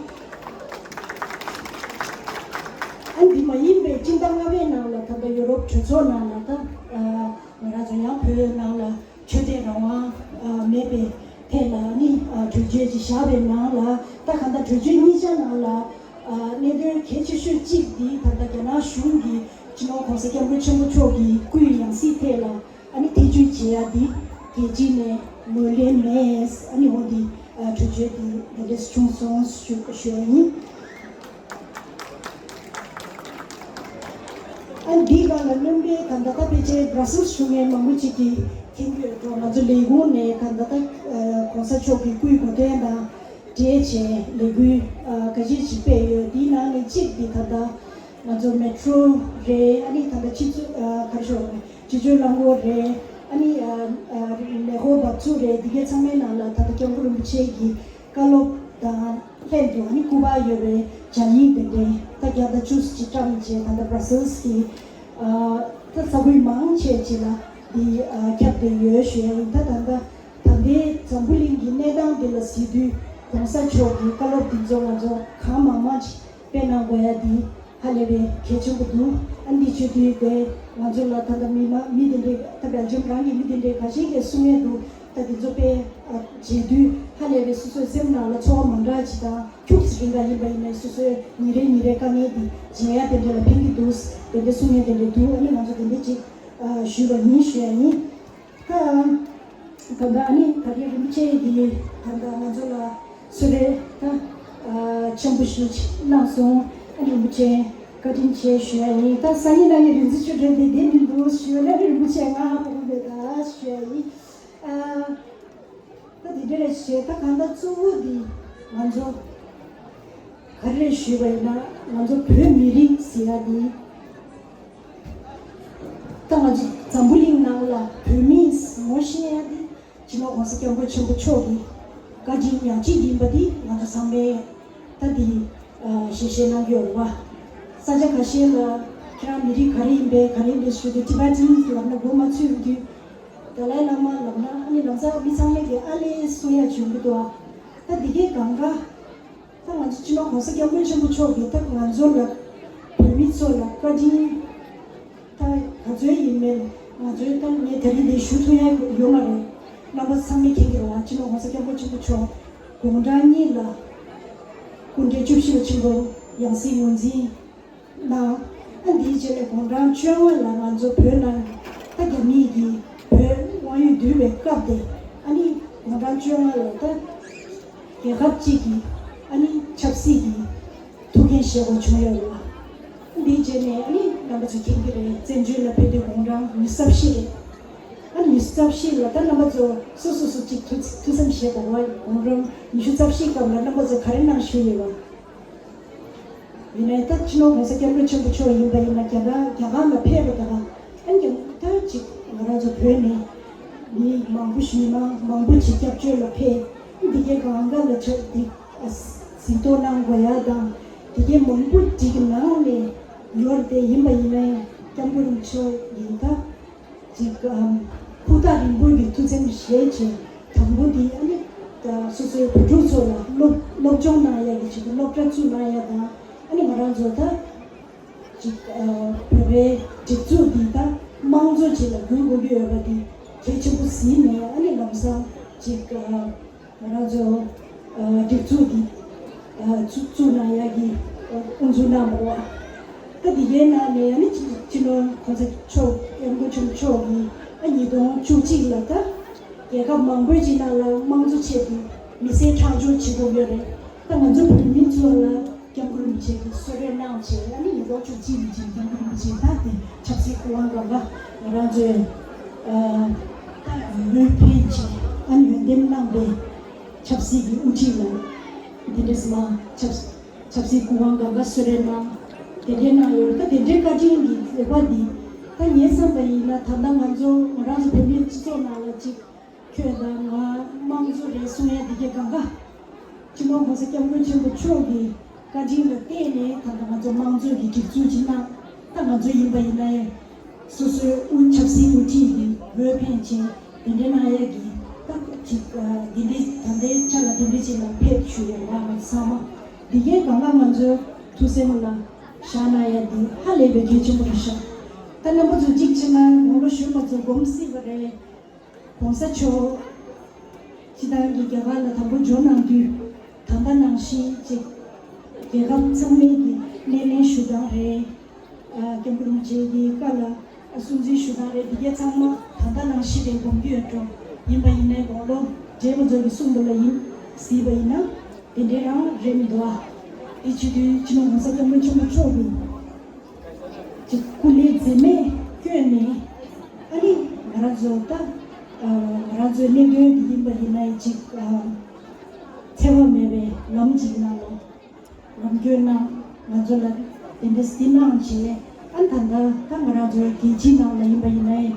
ཨ་འདི་མ་ཡིན་པའི་སྤྱི་ཟླ་ལྔ་པའི་ནང་ལ་ད་ལྟ་ཡོ་རོབ་གྲོས་ཚོགས་ནང་ལ་ད་ང་རང་ཚོ་ཡང་བོད་ནང་ལ་ཆོས་དད་རང་དབང་མེད་པའི་ཐད་ལ་ནི་གྲོས་ཆོད་ཅིག་བཞག་པའི་ནང་ལ་ད་གང་ལྟར་གྲོས་ཆོད་གཉིས་ཆ་ནང་ལ་གནད་དོན་གལ་ཆེ་ཤོས་གཅིག་འདི་ད་ལྟ་རྒྱ་ནག་གཞུང་གིས་སྤྱི་ནོར་༸གོང་ས་༸སྐྱབས་མགོན་ཆེན་པོ་མཆོག་གི་སྐུའི་ཡང་སྲིད་ཐད་ལ་ཨ་ནི་ཐེ་བྱུས་བྱེད་ཡ་འདི་རྒྱལ་སྤྱི་ནས་ངོས་ལེན་མེད། ཨ་ནི་འོ་འདི་གྲོས་ཆོད་འདི་འདི་འདྲས་བྱུང་སོང་ཞུ་ཞུ་ཡ་ཡིན། ཨ་འདིའི་སྒང་ལ་སྣོན་པའི་ད་ལྟ་ད་ཕལ་ཆེར་བྷ་ར་སིལ་བཞུགས་མཁན་མང་པོ་ཅིག་གིས་མཁྱེན་གྱི་ཡོད་འགྲོ། ང་ཚོ་ལས་ཁུངས་ནས་ད་ལྟ་ད་གོང་ས་མཆོག་གི་སྐུའི་གོ་སྟོན་དང་འབྲེལ་བྱས་ལས་འགུལ་འགའ་ཤས་ཤིག་སྤེལ་ཡོད། འདིའི་ནང་ནས་གཅིག་འདི་ད་ལྟ་ ང་ཚོ་མེ་ཊྲོ་རེད། ཨ་ནི་ད་ལྟ་སྤྱི་ཚོགས་ཨ་ག་རེ་ཞུ་དགོས་རེད། སྤྱི་སྤྱོད་རླངས་འཁོར་རེད། ཨ་ནི་ཨ་ཨ་ལས་འཁོར་འབབ་ཚུགས་རེད། འདི་གའི་ཚང་མའི་ནང་ལ་ད་ལྟ་སྐྱབས་མགོན་རིན་པོ་ཆེ་གི་བཀའ་སློབ་དང་ལྷན་དུ་ཨ་ནི་སྐུ་པར་ཡོད་པའི་སྦྱར་ཡིག་དེ་འདྲའི་ད་བརྒྱ་དང་བཅུ་ཙམ་ཅིག་བཀྲམ་བྱས། ད་ལྟ་Brussels་གི་ཨ་ད་ས་ཁུལ་མང་ཆེ་ཅིག་ལ་འདི་ཨ་ཁྱབ་བསྡད་ཡོད་ཞུ་ཡ་ཡིན། ད་ད་ལྟ་ད་ལྟའི་འཛམ་བུ་གླིང་གི་གནས་སྟངས་འདི་ལ་གཟིགས་དུས་༸གོང་ས་མཆོག་གི་བཀའ་སློབ་འདི་ཚོ་ང་ཚོ་གང་མང་མང་ཅིག་སྤེལ་གནང་དགོས་ཡ་འདི་ཧ་ལས་པའི་གལ་ཆེན་པོ་འདུག་ཨ་འདི་བྱེད་དུས་དེ་ང་ཚོ་ལ་ད་ལྟ་མི་མ་མི་དེ་འདྲའི་ད་སྦེལ་ཇམ་རང་གི་མི་དེ་འདྲའི་ཁ་ཤས་ཀྱིས་གསུང་ཡས་འདུག་ད་འདི་ཚོ་དཔེ་ཨ་བྱེད་དུས་ཧ་ལས་པའི་སོ་སོའི་སེམས་ནང་ལ་ཚོར་བ་མ་འདྲ་ཅིག་དང་ཁྱུག་ཙམ་རིང་ག་ཡིན་པ་ཡིན་ནའི་སོ་སོའི་ཉིན་རེ་ཉིན་རེའི་དཀའ་ངལ་འདི་བརྗེད་ཡ་དེ་འདྲ་ལ་ཕན་གྱི་འདུག་དེ་འདྲའི་གསུང་ཡས་དེ་འདྲ་འདུག་ཨ་ནི་ང་ཚོ་དེ་འདྲ་ཅིག་ཨ་ཞུས་པ་ཡིན་ཞུ་ཡ་ཡིན། ད་ད་ལྟ་ཨ་ནི་ད་རེས་རིན་པོ་ཆེ་གིས་ད་ལྟ་ང་ཚོ་ལ་གསོལ་རས་ད་ཆེན་པོ་ཞིག་གནང་སོང་། ཨ་ནི་རིན་པོ་ཆེ་བཀའ་དྲིན་ཆེ་ཞུ་ཡ་ཡིན། ད་སང་ཉིན་གནངས་ཉིན་རིན་ཆེན་ཆོས་སྒྲོན་དེ་བསྡད་མི་འདུག་ཞུ་ན་རིན་པོ་ཆེ་ང་ཧ་གོ་གི་མེད་ད་ཞུ་ཡ་ཡིན། ཨ་ད་དེ་འདྲ་རེད་ཞེས། ད་གང་ལྟར་གཙོ་བོ་འདི་ང་ཚོ་ག་རེ་ཞུས་པ་ཡིན་ན་ང་ཚོ་བོད་མི་རིགས་ཟེར་ཡ་འདི། ད་ང་ཚོ་འཛམ་བུ་གླིང་ནང་ལ་བོད་མི་ངོ་ཤེས་ཡ་དེ་སྤྱི་ནོར་༸གོང་ས་༸སྐྱབས་མགོན་ཆེན་པོ་མཆོག་གི་བཀའ་དྲིན་ཡང་ཅིག་ཡིན་པ་འདི་ང་ཚོ་ཚང་མས་ད་འདི་ཞལ་བཞེས་གནང་གི་ཡོད་རེད་བ། ས་ཆ་ཁ་ཤས་ལ་ཁྱེད་རང་མི་རིགས་ག་རེ་ཡིན་པས་ག་རེ་ཡིན་པས་ཞུ་དུས་Tibetans་ལབ་ན་མགོ་མ་ཚོས་དུས་དཱ་ལའི་བླ་མ་ལབ་ན་ཨ་ནི་ལམ་སང་མི་ཚང་མས་ཀྱི་ཨ་ལས་གསུང་ཡ་བྱུང་གི་འདུག་ད་འདི་གའི་གང་ག་ད་ང་ཚོ་སྤྱི་ནོར་༸གོང་ས་༸སྐྱབས་མགོན་ཆེན་པོ་མཆོག་གིས་ད་ང་ཚོ་ལ་བོད་མི་ཚོ་ལ་བཀའ་དྲིན་ད་ག་ཚོད་ཡིན་མིན་ང་ཚོའི་ད་ངས་ད་རེས་འདི་ཞུ་ཐུབ་ཡ་ཡོད་མ་རེད། རྣམ་པ་ཚང་མས་མཁྱེན་གྱི་རེད་བ། སྤྱི་ནོར་༸གོང་ས་༸སྐྱབས་མགོན་ཆེན་པོ་མཆོག་དགུང་གྲངས་གཉིས་ལ་སྐུ་ཕྲེང་བཅུ་བཞི་པ་ཆེན་པོ་ཡང་སྲིད་ངོས་འཛིན་གནང་། ཨ་འདིའི་རྗེས་ནས་དགུང་གྲངས་བཅོ་ལྔ་ལ་ང་ཚོ་བོད་ནང་ད་རྒྱ་མིས་ཀྱིས་བོད་དབང་ཡོད་བསྡུས་པའི་སྐབས་དེ་ཨ་ནི་དགུང་གྲངས་བཅོ་ལྔ་ལ་ད་རྒྱལ་ཁབ་གཅིག་གི་ཨ་ནི་ཆབ་སྲིད་ཀྱི་ཐུགས་འགན་བཞེས་དགོས་བྱུང་ཡོད་ལ། ཨ་འདིའི་རྗེས་ནས་ཨ་ནི་རྣམ་པ་ཚོ་མཁྱེན་གྱི་རེད། བཙན་བྱོལ་ལ་ཕེབས་དུས་དགུང་གྲངས་ཉི་ཤུ་རྩ་བཞི་རེད། ཨ་ནི་ཉི་ཤུ་རྩ་བཞི་ལ་ད་རྣམ་པ་ཚོ་སོ་སོ་སོ་གཅིག་ཐུགས་ཐུགས་བསམ་བཞེས་དགོས་བ། དགུང་གྲངས་ཉི་ཤུ་རྩ་བཞི་སྐབས་ལ་རྣམ་པ་ཚོ་ག་རེ་གནང་བཞུགས་ཡོད་བ། ཡིན་ནའི་ད་སྤྱི་ནོར་༸གོང་ས་༸སྐྱབས་མགོན་ཆེན་པོ་མཆོག་ཡིན་པ་ཡིན་ན་རྒྱ་གར་རྒྱ་གར་ལ་ཕེབས་པ་དང་ཨ་ནི་ད་ཅིག་ང་རང་ཚོ་བོད་ནས་མི་མང་པོ་ཞིག་མི་མང་མང་པོ་ཅིག་སྐྱབས་བཅོལ་ལ་ཕེབས། འདི་གའི་གང་ག་ལ་ཆ་འདི་གཟིགས་རྟོག་གནང་དགོས་ཡ་དང་འདི་གའི་མང་པོ་ཅིག་གི་ནང་ནས་ཡོད་རེད་དེ། ཡིན་པ་ཡིན་ནའི་སྐྱབས་མགོན་རིན་པོ་ཆེ་ཡིན་ད། ཅིག་ཨམ་ཕུགས་ཐག་རིང་པོ་གི་ཐུགས་བརྩེ་བཞེས་བྱས། དང་པོ་འདི་ཨ་ནི་ད་སོ་སོའི་བུ་ཕྲུག་ཚོ་ལ་སློབ་སློབ་སྦྱོང་གནང་ཡ་གི་ཆེད་དུ་སློབ་གྲྭ་བཙུགས་གནང་ཡ་དང་། ཨ་ནི་ང་རང་ཚོ་ད་ཅིག་ཨ་བོད་པའི་སྒྲིག་འཛུགས་འདི་ད་དམངས་གཙོ་ཅིག་ལ་འགྱུར་དགོས་ཀྱི་ཡོད་པ་འདི་གལ་ཆེན་པོ་གཟིགས་ནས། ཨ་ནི་ལམ་སང་ཅིག་ཨ་ང་རང་ཚོ་ཨ་སྒྲིག་འཛུགས་འདི་ཨ་བཙུགས་བཙུགས་གནང་ཡ་གི་ཨ་དབུ་འཛུགས་གནང་བ། ད་འདི་གའི་ནང་ནས་ཨ་ནི་སྤྱི་སྤྱི་ནོར་༸གོང་ས་མཆོག་༸སྐྱབས་མགོན་ཆེན་པོ་མཆོག་གིས་ཨ་ཉིས་སྟོང་བཅུ་གཅིག་ལ་ད་རྒྱལ་ཁབ་མང་པོའི་ཅིག་ནང་ལ་དམངས་གཙོ་ཆེད་དུ་མི་སེར་གྲངས་འབོར་བྱེད་དགོས་ཡོད་རེད། ད་ང་ཚོ་བོད་མི་ཚོ་ལ་༸སྐྱབས་མགོན་རིན་པོ་ཆེ་གིས་གསོལ་རས་གནང་བྱས། ཨ་ནི་ཉིས་སྟོང་བཅུ་གཅིག་ལ་ཅིག་༸སྐྱབས་མགོན་རིན་པོ་ཆེ་ད་དེ་ཆབ་སྲིད་སྐུ་དབང་སྒང་ག་ང་རང་ཚོའི་ཨ་ད་འོས་འཕེན་བྱས། ཨ་ནི་འོས་འདེམས་གནང་བའི་ཆབ་སྲིད་ཀྱི་དབུ་ཁྲིད་ལ་དེ་འདྲས་མ་ཆབ་སྲིད། ཆབ་སྲིད་སྐུ་དབང་སྒང་ག་གསོལ་རས་གནང་། དེ་འདྲའི་གནང་ཡོད་རེད། ད་དེ་འདྲའི་བཀའ་དྲིན་གྱི་མཛད་པ་འདི་ད་ངས་བསམ་པ་ཡིན་ན་ད་ལྟ་ང་ཚོ་ང་རང་ཚོ་བོད་མིའི་སྤྱི་ཚོགས་ནང་ལ་ཅིག་ཁྱོད་དང་ང་དམངས་གཙོ་རེད་གསུང་ཡ་འདི་གའི་གང་ག་སྤྱི་ནོར་༸གོང་ས་༸སྐྱབས་མགོན་ཆེན་པོ་མཆོག་གི་བཀའ་དྲིན་ལ་བརྟེན་ནས་ད་ལྟ་ང་ཚོ་དམངས་གཙོ་གི་སྒྲིག་འཛུགས་ཅིག་གནང་། ད་ང་ཚོ་ཡིན་པ་ཡིན་ན་ཡང་། སོ་སོའི་དབུ་ཆབ་སྲིད་དབུ་ཁྲིད་ཀྱི་འོས་འཕེན་བྱས། དེ་འདྲའི་གནང་ཡས་ཀྱི་ད་ཅིག་ཨ་འདི་འདྲའི་ད་ལྟའི་ཆ་ལ་དེ་འདྲའི་ཅིག་ལ་ཕེབས་ཞུ་ཡོད་རེད་བ། ང་ཚང་མ་འདི་གའི་གང་ག་ང་ཚོའི་ཐུགས་སེམས་ལ་བཞག་གནང་ཡས་འདི་ཧ་ལས་པའི་གལ་ཆེན་པོ་རེད་ཤག་ད་རྣམ་པ་ཚོ་གཅིག་བྱས་ན་དགུང་ལོ་གཞོན་པ་ཚོ་སྒོམ་སྲིད་པ་རེད། ༸གོང་ས་མཆོག་སྤྱི་བཏང་གི་རྒྱ་གར་ལ་དང་པོ་འབྱོར་གནང་དུས་ད་ལྟ་ནང་བཞིན་ཅིག་རྒྱལ་ཁབ་ཚང་མའི་གི་སྣེ་ལེན་ཞུ་སྟངས་རེད། ཨ་སྐྱབས་མགོན་རིན་པོ་ཆེ་གི་བཀའ་ལ་ཨ་སྲུང་བརྩི་ཞུ་སྟངས་རེད། འདི་གའི་ཚང་མ་ད་ལྟ་ནང་བཞིན་རེད་སྒོམ་གྱི་ཡོད་འགྲོ། ཡིན་པ་ཡིན་ནའི་དགུང་ལོ་བགྲེས་པ་ཚོ་གི་གསུང་པ་ལ་ཡིན་གཟིགས་པ་ཡིན་ན་དེ་འདྲའི་རང་རེད་མི་འདུག་ཨ། དེ་བྱེད་དུས་སྤྱི་ནོར་༸གོང་ས་༸སྐྱབས་མགོན་ཆེན་པོ་མཆོག་གི་ཅིག་སྐུ་ལས་འཛེམས་མེད་བསྐྱོན་ནས། ཨ་ནི་ང་རང་ཚོ་ད་ཨ་ང་རང་ཚོའི་གནད་དོན་འདི་ཡིན་པ་ཡིན་ན་ཅིག་ཨ་འཚེ་བ་མེད་པའི་ལམ་ཅིག་ནང་ལ་ལམ་སྐྱོད་གནང་། ང་ཚོ་ལ་ དེ་འདྲ་སྟེ་གནང་བྱས། ཨ་ནི་ད་ལྟ་ད་ང་རང་ཚོའི་རྒྱལ་སྤྱིའི་ནང་ལ་ཡིན་པ་ཡིན་ནའི་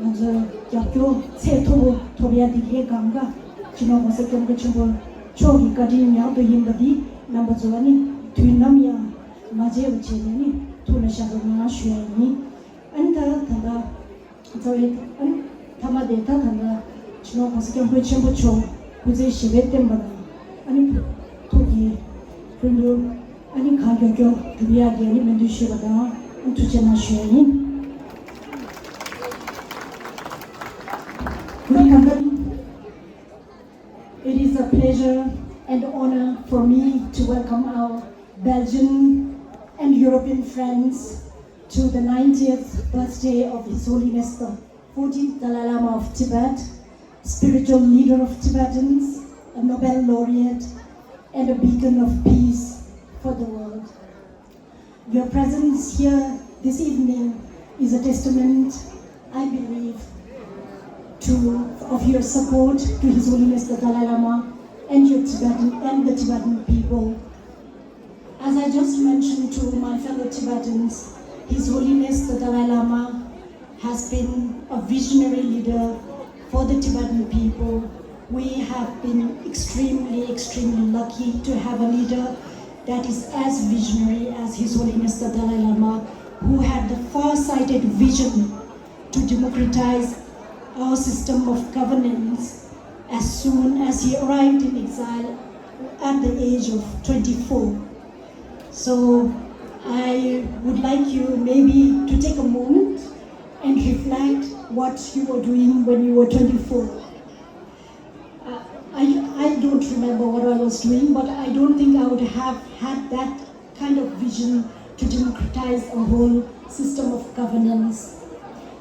ང་ཚོའི་རྒྱབ་སྐྱོར་ཚད་མཐོ་པོ་ཐོབ་ཡ་དེ་གའི་སྒང་ག་སྤྱི་ནོར་༸གོང་ས་༸སྐྱབས་མགོན་ཆེན་པོ་མཆོག་གི་བཀའ་དྲིན་མྱང་དུ་ཡིན་པ་འདི་རྣམ་པ་ཚོ་ཨ་ནི་དུས་ནམ་ཡང་མ་བརྗེད་པ་བྱས་ནས་ནི་ཐུགས་ལ་བཞག་པའི་ངང་ཞུ་ཡ་ཡིན། ཨ་ནི་ད་ད་ལྟ། རྩ་བའི་ཨ་ནི་མཐའ་མ་དེ་ད་ད་ལྟ་སྤྱི་ནོར་༸གོང་ས་༸སྐྱབས་མགོན་ཆེན་པོ་མཆོག་སྐུ་ཚེ་ཞབས་པད་བརྟན་པ་དང་ཨ་ནི་ཐུགས་ཀྱི་འཕྲིན་ལས་ཨ་ནི་གང་མགྱོགས་མགྱོགས་འགྲུབ་ཡག་གི་ཨ་ནི་སྨོན་འདུན་ཞུས་པ་དང་ཨ་ནི་ཐུགས་རྗེ་གནང་ཞུ་ཡ་ཡིན། It is a pleasure and honor for me to welcome our Belgian and European friends to the ninetieth birthday of His Holiness the fourteenth Dalai Lama of Tibet, spiritual leader of Tibetans, a Nobel laureate, and a beacon of peace for the world. Your presence here this evening is a testament, I believe, to of your support to His Holiness the Dalai Lama and your Tibetan and the Tibetan people. As I just mentioned to my fellow Tibetans, His Holiness the Dalai Lama has been a visionary leader for the Tibetan people. We have been extremely, extremely lucky to have a leader that is as visionary as His Holiness the Dalai Lama, who had the far-sighted vision to democratize our system of governance as soon as he arrived in exile at the age of twenty-four. So I would like you maybe to take a moment and reflect what you were doing when you were twenty-four. Uh, I, I don't remember what I was doing, but I don't think I would have had that kind of vision to democratize a whole system of governance.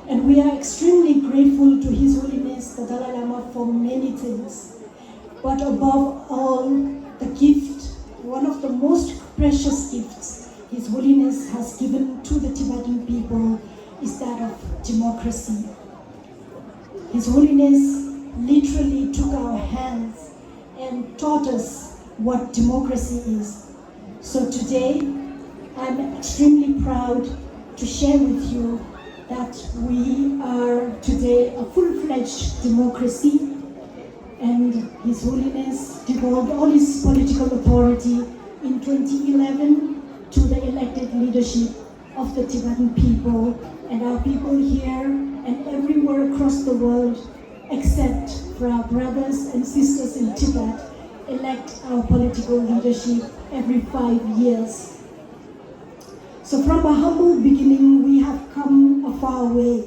And we are extremely grateful to His Holiness the Dalai Lama for many things. But above all, the gift, one of the most precious gifts His Holiness has given to the Tibetan people is that of democracy. His Holiness literally took our hands and taught us what democracy is. So today, I'm extremely proud to share with you that we are today a full-fledged democracy, and His Holiness devolved all his political authority in twenty eleven to the elected leadership of the Tibetan people, and our people here and everywhere across the world, except for our brothers and sisters in Tibet, elect our political leadership every five years. So from a humble beginning, we have come a far way,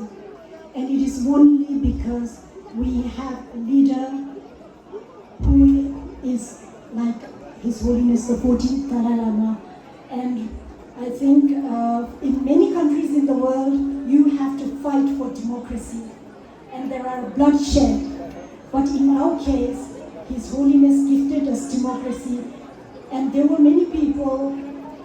and it is only because we have a leader who is like His Holiness the fourteenth Dalai Lama. And I think uh, in many countries in the world, you have to fight for democracy and there are bloodshed. But in our case, His Holiness gifted us democracy, and there were many people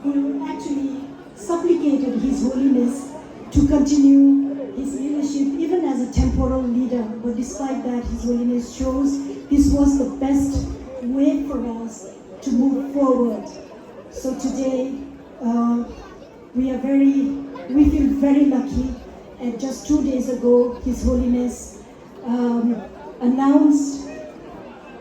who actually supplicated His Holiness to continue his leadership even as a temporal leader. But despite that, His Holiness chose this was the best way for us to move forward. So today, uh, we are very, we feel very lucky. And just two days ago, His Holiness um, announced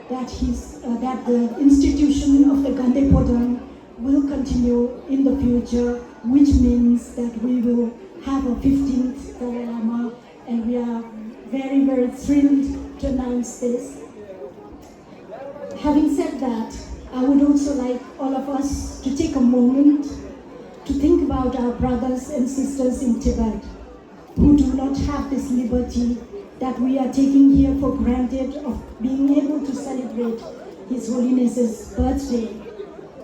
that his uh, that the institution of the Ganden Phodrang will continue in the future, which means that we will have a fifteenth Dalai Lama, and we are very, very thrilled to announce this. Having said that, I would also like all of us to take a moment to think about our brothers and sisters in Tibet who do not have this liberty that we are taking here for granted of being able to celebrate His Holiness's birthday,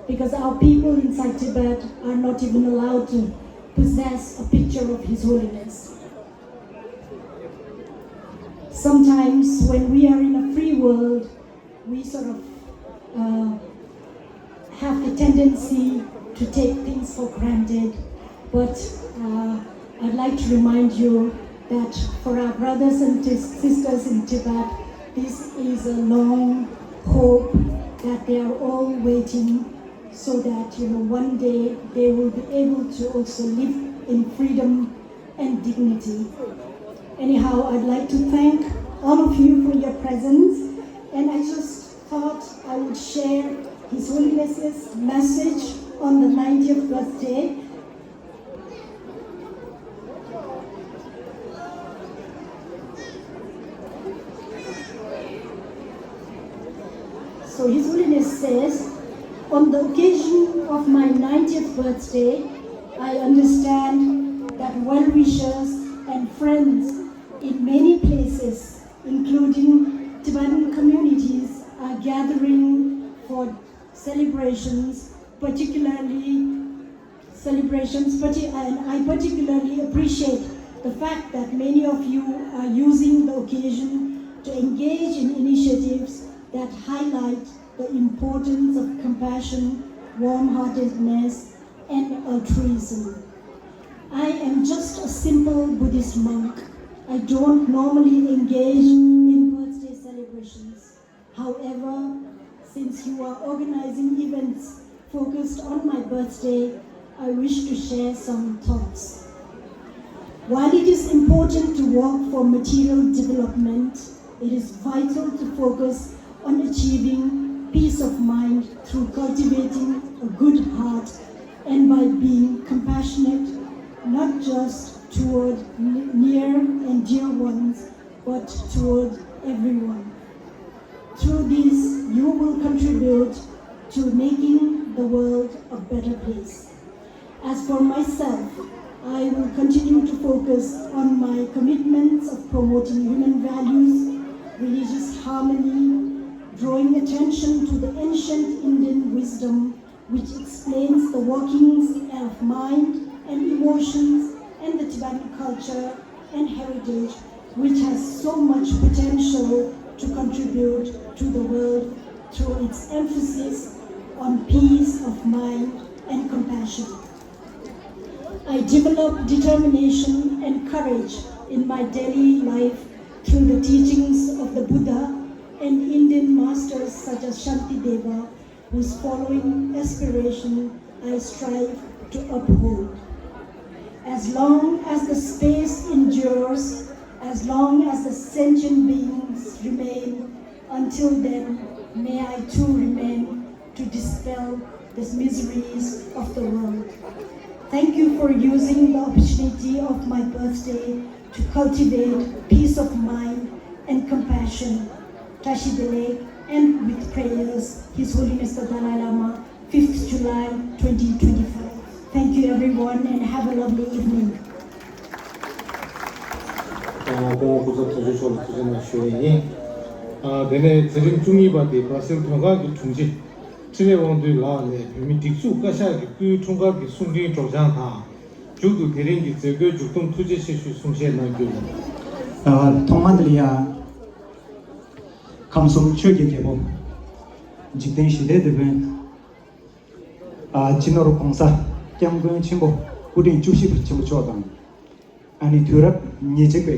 because our people inside Tibet are not even allowed to possess a picture of His Holiness. Sometimes when we are in a free world, we sort of uh, have the tendency to take things for granted. But uh, I'd like to remind you that for our brothers and tis- sisters in Tibet, this is a long hope that they are all waiting. so that, you know, one day they will be able to also live in freedom and dignity. Anyhow, I'd like to thank all of you for your presence, and I just thought I would share His Holiness's message on the ninetieth birthday. So His Holiness says, "On the occasion of my ninetieth birthday, I understand that well-wishers and friends in many places, including Tibetan communities, are gathering for celebrations, particularly celebrations, parti- and I particularly appreciate the fact that many of you are using the occasion to engage in initiatives that highlight the importance of compassion, warm-heartedness, and altruism. I am just a simple Buddhist monk. I don't normally engage in birthday celebrations. However, since you are organizing events focused on my birthday, I wish to share some thoughts. While it is important to work for material development, it is vital to focus on achieving peace of mind through cultivating a good heart and by being compassionate, not just toward n- near and dear ones, but toward everyone. Through this, you will contribute to making the world a better place." As for myself, I will continue to focus on my commitments of promoting human values, religious harmony, drawing attention to the ancient Indian wisdom, which explains the workings of mind and emotions and the Tibetan culture and heritage, which has so much potential to contribute to the world through its emphasis on peace of mind and compassion. I develop determination and courage in my daily life through the teachings of the Buddha and Indian masters such as Shantideva, whose following aspiration I strive to uphold. As long as the space endures, as long as the sentient beings remain, until then, may I too remain to dispel these miseries of the world. Thank you for using the opportunity of my birthday to cultivate peace of mind and compassion. Tashi Delek, and with prayers, His Holiness the Dalai Lama, fifth July twenty twenty-five. Thank you everyone and have a lovely evening. ཨ། སྐུ་ངོ་སྐུ་ཚབ་དོན་གཅོད་མཆོག་ལ་ཐུགས་རྗེ་གནང་ཞུ་ཡས་ཡིན། ཨ། དེ་ནས་མཛད་རིམ་བཅུ་གཉིས་པ་དེ་སྦར་སིལ་བོད་ཁང་གི་དྲུང་ཆེ་འཕྲིན་ལས་དབང་འདུས་ལགས་ནས་བོད་མིའི་སྒྲིག་འཛུགས་བཀའ་ཤག་གི་སྐུའི་འཁྲུངས་སྐར་གྱི་གསུང་འཕྲིན་སྒྲོག་སྦྱང་དང་། མཇུག་ཏུ་དེ་རིང་གི་མཛད་སྒོའི་མཇུག་སྡོམ་ཐུགས་རྗེ་ཆེ་ཞུའི་གསུང་བཤད་གནང་རྒྱུ་ཡིན། ཨ། ཐོག་མ་དེ་ལ་ཡ། ཁམས་གསུམ་ཆོས་ཀྱི་རྒྱལ་པོ། འཇིག་རྟེན་ཞི་བདེའི་དེད་དཔོན། ཨ། སྤྱི་ནོར་༸གོང་ས་༸སྐྱབས་མགོན་ཆེན་པོ་སྐུ་ཕྲེང་བཅུ་བཞི་པ་ཆེན་པོ་མཆོག་དང་། ཨ་ནི་དུས་རབས་ཉེར་གཅིག་པའི་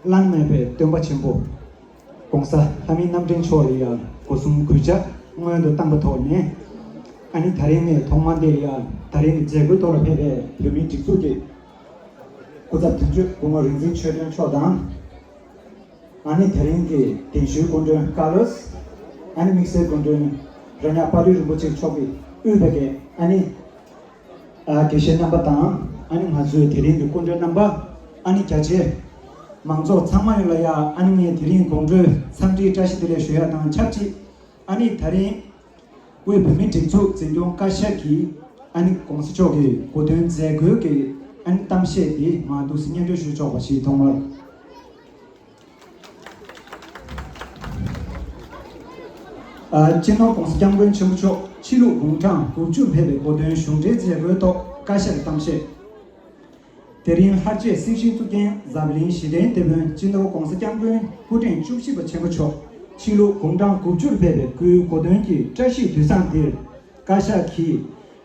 བླ་ན་མེད་པའི་སྟོན་པ་ཆེན་པོ་༸གོང་ས་ལྷ་མིའི་རྣམ་འདྲེན་མཆོག་ལ་ཡང་སྒོ་གསུམ་གུས་ཕྱག་སྔོན་དུ་བཏང་པ་ཐོག་ནས། ཨ་ནི་དེ་རིང་ནས་ཐོག་མར་དེ་ཡང་དེ་རིང་གི་མཛད་སྒོའི་ཐོག་ལ་ཕེབས་པའི་བོད་མིའི་སྒྲིག་འཛུགས་ཀྱི་སྐུ་ཚབ་དོན་གཅོད་སྐུ་ངོ་རིག་འཛིན་ཆོས་སྒྲོན་མཆོག་དང་། ཨ་ནི་དེ་རིང་གི་གདན་ཞུའི་སྐུ་མགྲོན་ཀར་ལོས། ཨ་ནི་དམིགས་བསལ་སྐུ་མགྲོན་རྭ་ཉག་དཔའ་རིས་རིན་པོ་ཆེ་མཆོག་གིས་དབུས་པའི་གི་ཨ་ནི། ཨ། དགེ་བཤེས་རྣམ་པ་དང་། ཨ་ནི་ང་ཚོའི་དེ་རིང་གི་སྐུ་མགྲོན་རྣམ་པ། ཨ་ནི་རྒྱ་ཆེའི་མང་ཚོགས་ཚང་མ་ཡོངས་ལ་ཡ། ཨ་ནི་ངས་དེ་རིང་དགོང་དྲོའི་འཚམས་འདྲིའི་བཀྲ་ཤིས་བདེ་ལེགས་ཞུ་ཡ་དང་ཆབས་ཅིག་ཨ་ནི་དེ་རིང་དབུས་བོད་མིའི་སྒྲིག་འཛུགས་འཛིན་སྐྱོང་བཀའ་ཤག་གིས་ཨ་ནི་༸གོང་ས་མཆོག་གི་གོ་སྟོན་མཛད་སྒོའི་གི་ཨ་ནི་གཏམ་བཤད་དེ་མར་འདུག་སེ་སྙན་སྒྲོན་ཞུ་ཆོག་པ་ཞིག་ཐོག་མར། ཨ། སྤྱི་ནོར་༸གོང་ས་༸སྐྱབས་མགོན་ཆེན་པོ་མཆོག་ཕྱི་ལུགས་དགུང་གྲངས་དགུ་བཅུར་ཕེབས་པའི་གོ་སྟོན་གཞུང་འབྲེལ་མཛད་སྒོའི་ཐོག་བཀའ་ཤག་གི་གཏམ་བཤད། དེ་རིང་ལྷར་བཅས་སྲིད་ཞིའི་གཙུག་རྒྱན་འཛམ་གླིང་ཞི་བདེའི་དེད་དཔོན་སྤྱི་ནོར་༸གོང་ས་༸སྐྱབས་མགོན་སྐུ་ཕྲེང་བཅུ་བཞི་པ་ཆེན་པོ་མཆོག་ཕྱི་ལུགས་དགུང་གྲངས་དགུ་བཅུར་ཕེབས་པའི་སྐུའི་གོ་སྟོན་གྱི་བཀྲ་ཤིས་དུས་བཟང་འདིར། བཀའ་ཤག་གིས་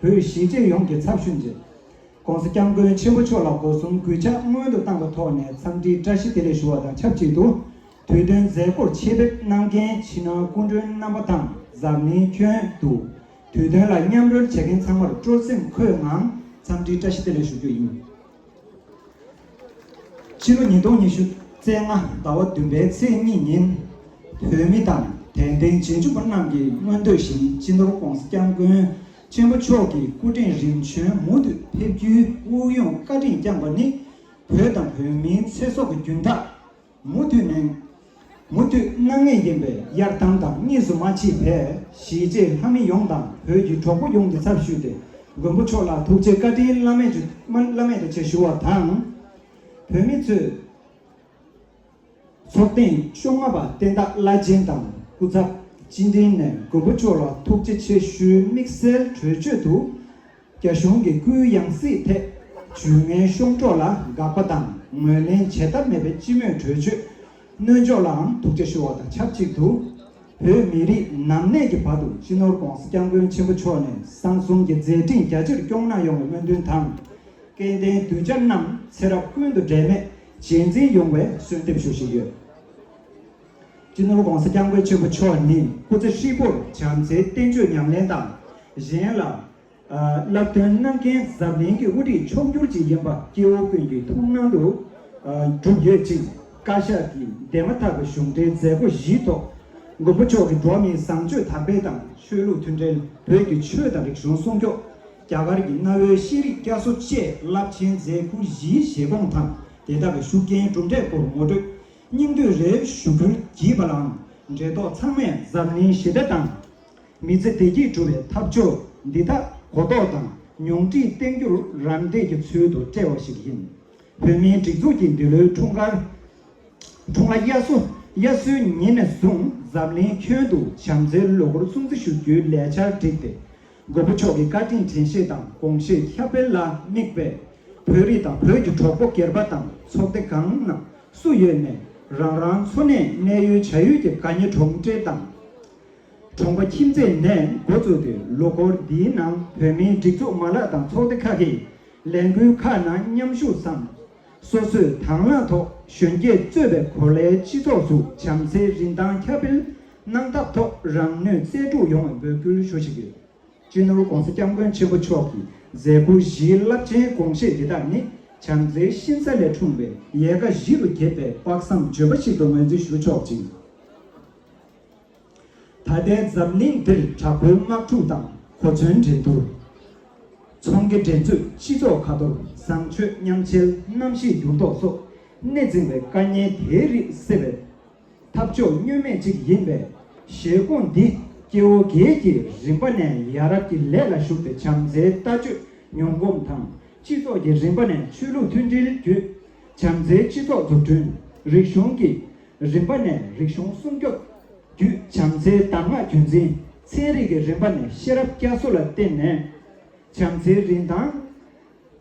བོད་གཞིས་བྱེས་ཡོངས་ཀྱི་ཚབ་ཞུས་ཏེ། ༸གོང་ས་༸སྐྱབས་མགོན་ཆེན་པོ་མཆོག་ལ་སྒོ་གསུམ་གུས་ཕྱག་སྔོན་དུ་བཏང་པ་ཐོག་ནས་འཚམས་འདྲིའི་བཀྲ་ཤིས་བདེ་ལེགས་ཞུ་བ་དང་ཆབས་ཅིག་ཏུ། དུས་སྟོན་མཛད་སྒོར་ཆེད་ཕེབས་གནང་མཁན་ཕྱི་ནང་སྐུ་མགྲོན་རྣམ་པ་དང་། འཛམ་གླིང་ཁྱོན་དུ་ དུས་སྟོན་ལ་མཉམ་རོལ་བྱེད་མཁན་ཚང་མར་སྤྲོ་སེམས་འཁོལ་ངང་འཚམས་འདྲིའི་བཀྲ་ཤིས་བདེ་ལེགས་ཞུ་རྒྱུ་ཡིན། ཕྱི་ལོ་ཉིས་སྟོང་ཉི་ཤུ་རྩ་ལྔ་ཟླ་བ་བདུན་པའི་ཚེས་གཉིས་ཉིན། བོད་མི་དང་དད་ལྡན་རྗེས་འཇུག་པ་རྣམས་ཀྱི་མངོན་འདོད་བཞིན། སྤྱི་ནོར་༧གོང་ས་༧སྐྱབས་མགོན་ཆེན་པོ་མཆོག་གི་སྐུ་དྲིན་རིམ་བྱོན་མུ་མཐུད་ཕེབས་རྒྱུའི་དབུགས་དབྱུང་བཀའ་དྲིན་བསྐྱངས་པ་ནི། བོད་དང་བོད་མིའི་ཚེ་སྲོག་གི་རྒྱུན་ཐག་མུ་མཐུད་ནས། མུ་མཐུད་གནང་ངེས་ཡིན་པས། གཡར་དམ་དང་གཉིས་སུ་མ་མཆིས་པས། གཞིས་བྱེས་ལྷ་མི་ཡོངས་དང་བོད་ཀྱི་གྲོགས་པོ་ཡོངས་ཀྱི་ཚབ་ཞུས་ཏེ། མགོན་པོ་མཆོག་ལ་ཐུགས་རྗེ་བཀའ་དྲིན་བླ་མེད་བླ་མེད་དུ་ཆེ་ཞུ་བ་དང་། བོད་མི་ཚོས་ཚོགས་ཐེངས་བཅོ་ལྔ་པ་བསྟན་བདག་བླ་ཆེན་དང་སྐུ་ཚབ་སྤྱི་མགྲིན་ནས་མགོན་པོ་མཆོག་ལ་ཐུགས་རྗེ་ཆེ་ཞུའི་དམིགས་བསལ་གྲོས་ཆོད་དུ། རྒྱ་གཞུང་གི་སྐུའི་ཡང་སྲིད་ཐད་ཇུས་ངན་གཤོམ་སྒྲོག་ལ་དགག་པ་དང་ངོས་ལེན་བྱེད་ཐབས་མེད་པའི་སྤྱི་མོས་གྲོས་ཆོད་གནོན་འཇོག་ལའང་ཐུགས་རྗེ་ཞུ་བ་དང་ཆབས་ཅིག་ཏུ། བོད་མི་རིགས་ནམ་གནས་ཀྱི་བར་དུ་སྤྱི་ནོར་༧གོང་ས་༧སྐྱབས་མགོན་ཆེན་པོ་མཆོག་ནས་གསང་གསུམ་གྱི་མཛད་འཕྲིན་རྒྱ་ཆེར་སྐྱོང་གནང་ཡོང་བའི་སྨོན་འདུན་དང་། སྐལ་ལྡན་གདུལ་བྱ་རྣམས་ཚེ་རབས་ཀུན་ཏུ་འབྲལ་མེད་རྗེས་འཛིན་ཡོང་བའི་གསོལ་འདེབས་ཞུ་བཞིན་ཡོད། སྤྱི་ནོར་༧གོང་ས་༧སྐྱབས་མགོན་ཆེན་པོ་མཆོག་ནི་སྐུ་ཚེ་ཧྲིལ་པོར་བྱམས་བརྩེའི་བསྟན་བཅོས་ཉམས་ལེན་དང་། གཞན་ལ་བསླབ་སྟོན་གནང་མཁན་འཛམ་གླིང་གི་དབུ་ཁྲིད་མཆོག་གྱུར་ཅིག་ཡིན་པ་སྐྱེ་བོ་ཀུན་གྱི་ཐུགས་སྣང་དུ་གྲུབ་ཡོད་ཅིང་། བཀའ་ཤག་གིས་འདས་མ་ཐག་པའི་གཞུང་འབྲེལ་མཛད་སྒོ་བཞིའི་ཐོག་མགོན་པོ་མཆོག་གི་འགྲོ་བ་མིའི་བཟང་སྤྱོད་དར་སྤེལ་དང་ཆོས་ལུགས་མཐུན་སྒྲིལ། བོད་ཀྱི་ཆོས་དང་རིག་གཞུང་སྲུང་སྐྱོབ། རྒྱ་གར་གྱི་གནའ་བོའི་ཤེས་རིག་བསྐྱར་གསོ་བཅས་རླབས་ཆེན་མཛད་ཁུར་བཞིའི་བཞེད་དགོངས་དང་དེ་དག་གི་ཤུགས་རྐྱེན་གྲུབ་འབྲས་སྐོར་ངོ་སྤྲོད་སྙིང་བསྡུས་རེ་ཞུ་རྒྱུར་བགྱིས་པ་ལའང་འབྲེལ་ཐོགས་ཚང་མས་འཛམ་གླིང་ཞི་བདེ་དང་། མི་ཚེ་བདེ་སྐྱིད་སྒྲུབ་པའི་ཐབས་མཆོག་འདི་དག་གོ་རྟོགས་དང་ཉུང་འཕྲི་བསྟན་རྒྱུར་རམ་འདེགས་ཀྱི་ཚུལ་དུ་བཀྲལ་བ་ཞིག་ཡིན། བོད་མིའི་སྒྲིག་འཛུགས་ཀྱིས་འདི་ལོའི་འཁྲུངས་སྐར། འཁྲུངས་ལྷ་དབྱར་གསོལ། དབྱར་གསོལ་ཉིན་ནས་བཟུང་འཛམ་གླིང་ཁྱོན་དུ་བྱམས་བརྩེའི་ལོ་འཁོར་སྲུང་བརྩི་ཞུ་རྒྱུའི་ལས་འཆར་བསྒྲིགས་ཏེ། མགོན་པོ་མཆོག་གི་བཀའ་དྲིན་དྲན་ཤེས་དང་དགོངས་བཞེད་ཁྱབ་སྤེལ་ལ་དམིགས་པའི་བོད་རིགས་དང་བོད་ཀྱི་གྲོགས་པོ་སྒེར་པ་དང་ཚོགས་སྡེ་གང་ན་སུ་ཡོད་ནས་རང་རང་འཚོ་གནས་གནས་ཡུལ་བྱ་ཡུལ་གྱི་དགའ་ཉེ་གྲོང་ཁྱེར་དང་། གྲོང་པ་ཁྱིམ་མཚེས་ནས་འགོ་བཙུགས་ཏེ་ལོ་འཁོར་འདིའི་ནང་བོད་མིའི་སྒྲིག་འཛུགས་མ་ལག་དང་ཚོགས་སྡེ་ཁག་གི་ལས་འགུལ་ཁག་ནང་མཉམ་ཞུགས་སམ། སོ་སོས་དང་བླངས་ཐོག་གཞོན་སྐྱེས་གཙོས་པའི་གོ་ལའི་སྤྱི་ཚོགས་སུ་བྱམས་བརྩེའི་རིན་ཐང་ཁྱབ་སྤེལ་གནང་ཐབས་ཐོག་རང་ནུས་རྩལ་སྤྲུགས་ཡོང་བའི་འབོད་སྐུལ་ཞུ་བཞིན་ཡོད། སྤྱི་ནོར་༧གོང་ས་༧སྐྱབས་མགོན་ཆེན་པོ་མཆོག་གི་མཛད་ཁུར་བཞིའི་རླབས་ཆེན་དགོངས་བཞེད་འདི་དག་ནི་བྱམས་བརྩེའི་ཤིང་ས་ལས་འཁྲུངས་པའི་ཡལ་ག་བཞི་རུ་གྱེས་པའི་དཔག་བསམ་ལྗོན་པ་ཞིག་ཏུ་ངོས་འཛིན་ཞུ་ཆོག་ཅིང་། ད་ལྟའི་འཛམ་གླིང་འདིར་དྲག་པོའི་དམག་འཁྲུག་དང་གོ་མཚོན་འགྲན་བསྡུར། ཚོང་གི་འགྲན་རྩོད། སྤྱི་ཚོགས་ཁ་འཐོར། བཟང་སྤྱོད་ཉམས་ཆེལ། གནམ་གཤིས་འགྱུར་ལྡོག་སོགས་གནས་འཛིན་པའི་དཀའ་ངལ་དེའི་རིགས་སེལ་བའི་ཐབས་མཆོག་བསྙོན་མེད་ཅིག་ཡིན་པས། བཞེད་དགོངས་འདི་སྐྱེ་བོ་བརྒྱད་ཀྱིས་རིམ་པ་ནས་ཡ་རབས་ཀྱི་ལས་ལ་ཞུགས་ཏེ་བྱམས་བརྩེའི་ལྟ་སྤྱོད་མྱོང་གོམས་དང་། སྤྱི་ཚོགས་ཀྱི་རིམ་པ་ནས་ཆོས་ལུགས་མཐུན་སྒྲིལ་བརྒྱུད་བྱམས་བརྩེའི་སྤྱི་ཚོགས་འཛུགས་སྐྲུན། རིག་གཞུང་གི་རིམ་པ་ནས་རིག་གཞུང་སྲུང་སྐྱོབ་བརྒྱུད་བྱམས་བརྩེའི་གདམས་ངག་རྒྱུན་འཛིན། ཚན་རིག་གི་རིམ་པ་ནས་ཤེས་རབ་བསྐྱར་གསོ་ལ་བརྟེན་ནས་བྱམས་བརྩེའི་རིན་ཐང་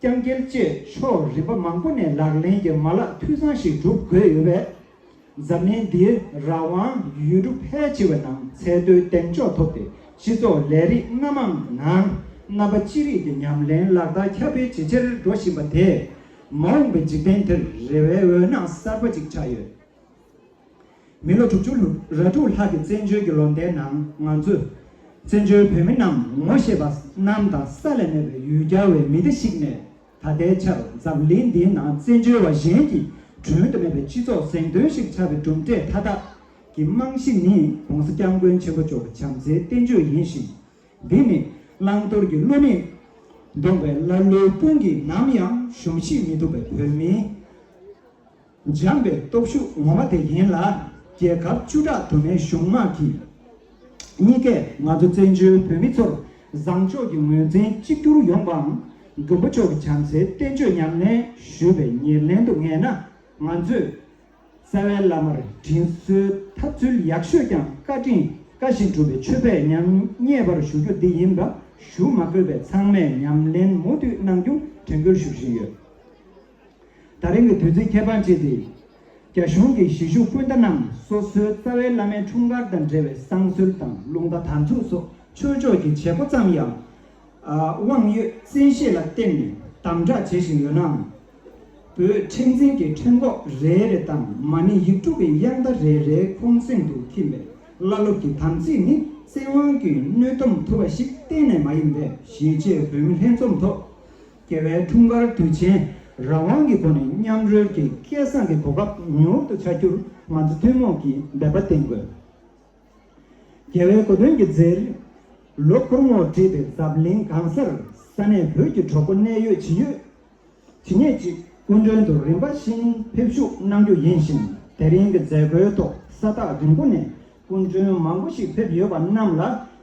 རྐྱང་རྒྱལ་བཅས་ཕྱོགས་རིམ་པ་མང་པོ་ནས་ལག་ལེན་གྱི་མ་ལག་འཐུས་ཚང་ཞིག་སྒྲུབ་དགོས་ཡོད་པས། འཛམ་གླིང་འདིའི་རང་དབང་ཡུལ་གྲུ་ཕལ་ཆེ་བའི་ནང་ཚད་མཐོའི་གདེང་འཇོག་ཐོབ་སྟེ་སྤྱི་ཚོགས་ལས་རིགས་སྣ་མང་ནང་རྣམ་པ་ཅི་རིགས་ཀྱི་ཉམས་ལེན་ལག་བསྟར་ཁྱབ་སྤེལ་ཇེ་ཆེར་འགྲོ་བཞིན་པ་དེས་མ་འོངས་པའི་འཇིག་རྟེན་དེར་རེ་བའི་འོད་སྣང་གསར་པ་ཅིག་ཆགས་ཡོད། མི་ལོ་དྲུག་ཅུ་ར་དྲུག་ལྷག་གི་བཙན་བྱོལ་གྱི་ལོ་ཟླའི་ནང་ང་ཚོས་བཙན་བྱོལ་བོད་མི་རྣམས་ངོ་ཤེས་པ་གནམ་དང་ས་ལས་མེད་པའི་ཡུལ་གྱར་བའི་མི་སྡེ་ཞིག་ནས། ད་ལྟའི་ཆར་འཛམ་གླིང་འདིའི་ནང་བཙན་བྱོལ་བ་གཞན་གྱིས་བསྒྲུན་དུ་མེད་པའི་སྤྱི་ཚོགས་གཟེངས་ཐོན་ཞིག་ཆགས་པའི་གྲུབ་འབྲས་མཐའ་དག་གི་རྨང་གཞི་ནི་༧གོང་ས་༧སྐྱབས་མགོན་ཆེན་པོ་མཆོག་གི་བྱམས་བརྩེའི་བསྟན་བཅོས་ཡིན་ཞིང་། འདི་ནི་བླང་དོར་གྱི་བློ་མིག་ལྡོངས་པའི་ཀླ་ཀློའི་དཔུང་གིས་ནམ་ཡང་གཞོམ་གཞིག་མི་ཐུབ་པའི་བོད་མིའི་འཇམ་པའི་སྟོབས་ཤུགས་ངོ་མ་དེ་ཡིན་ལ། རྒྱལ་ཁབ་བཅུ་ཕྲག་དུ་མའི་གཞུང་དམངས་ཀྱིས་གཉིས་ཀས་ང་ཚོ་བཙན་བྱོལ་བོད་མི་ཚོར་བཟང་ཕྱོགས་ཀྱི་ངོས་འཛིན་གཅིག་གྱུར་ཡོང་པའམ། མགོན་པོ་མཆོག་གི་བྱམས་བརྩེའི་བསྟན་བཅོས་ཉམས་ལེན་ཞུས་པའི་ཉེར་ལེན་དུ་ངེས་ན། ང་ཚོས་རྩ་བའི་བླ་མར་དྲིན་གཟོའི་ཐབས་ཚུལ་ཡག་ཤོས་ཀྱང་བཀའ་དྲིན་བཀའ་བཞིན་སྒྲུབ་པའི་མཆོད་པས་ཉམས་ཉེས་པར་ཞུ་རྒྱུ་འདི་ཡིན་པ་ཞུ་མ་དགོས་པས། ཚང་མས་ཉམས་ལེན་མུ་མཐུད་གནང་རྒྱུ་དྲན་སྐུལ་ཞུ་བཞིན་ཡོད། ད་རིང་གི་དུས་ཚིགས་ཁྱད་པར་ཅན་འདི། རྒྱ་གཞུང་གི་གཞིས་བཞུགས་སྤུན་ཟླ་རྣམས་སོ་སོའི་རྩ་བའི་བླ་མའི་འཁྲུངས་སྐར་དང་འབྲེལ་བའི་བསང་གསོལ་དང་རླུང་རྟ་དར་འཛུགས་སོགས་ཆོས་ཕྱོགས་ཀྱི་བྱེད་སྒོ་ཙམ་ཡང་། ཨ། དབང་ཡོད་བཙན་ཤེད་ལ་བརྟེན་ནས་དམ་དྲག་བྱེད་བཞིན་ཡོད་ནའང་། བོད་ཁྲིམས་འཛིན་གྱི་ཁྲིམས་འགོག་རེ་རེ་དང་མ་ཎི་ཡིག་དྲུག་གི་དབྱངས་རྟ་རེ་རེའི་ཁོང་གསེང་དུ་ཐིམ་པའི་བླ་སློབ་ཀྱི་དམ་ཚིག་ནི་ སྲིད་དབང་གི་གནོད་སྡོམ་ཐུབ་པ་ཞིག་གཏན་ནས་མ་ཡིན་པས། གཞིས་བྱེས་བོད་མི་ལྷན་འཛོམས་ཐོག་རྒྱལ་བའི་འཁྲུངས་སྐར་དུས་ཆེན་རང་དབང་གི་སྒོ་ནས་མཉམ་རོལ་གྱི་སྐལ་བཟང་གི་གོ་སྐབས་མྱུར་དུ་འཆར་རྒྱུར་ང་ཚོ་ཐུན་མོང་གིས་འབད་པ་བསྟེན་དགོས། རྒྱལ་བའི་གོ་སྟོན་གྱི་མཛད་རིམ་ལོ་འཁོར་མོར་བྲིས་ཏེ་འཛམ་གླིང་གང་སར་ས་གནས་བོད་ཀྱི་གྲོགས་པོ་གནད་ཡོད་ཇི་ཡོད་ཇི་སྙེད་ཅིག་སྐུ་མགྲོན་དུ་རིམ་པ་བཞིན་ཕེབས་ཞུགས་གནང་རྒྱུ་ཡིན་ཞིང་། དེ་རིང་གི་མཛད་སྒོའི་ཐོག་ས་ཐག་རིང་པོ་ནས་སྐུ་མགྲོན་མང་པོ་ཞིག་ཕེབས་ཡོད་པ་རྣམས་ལ་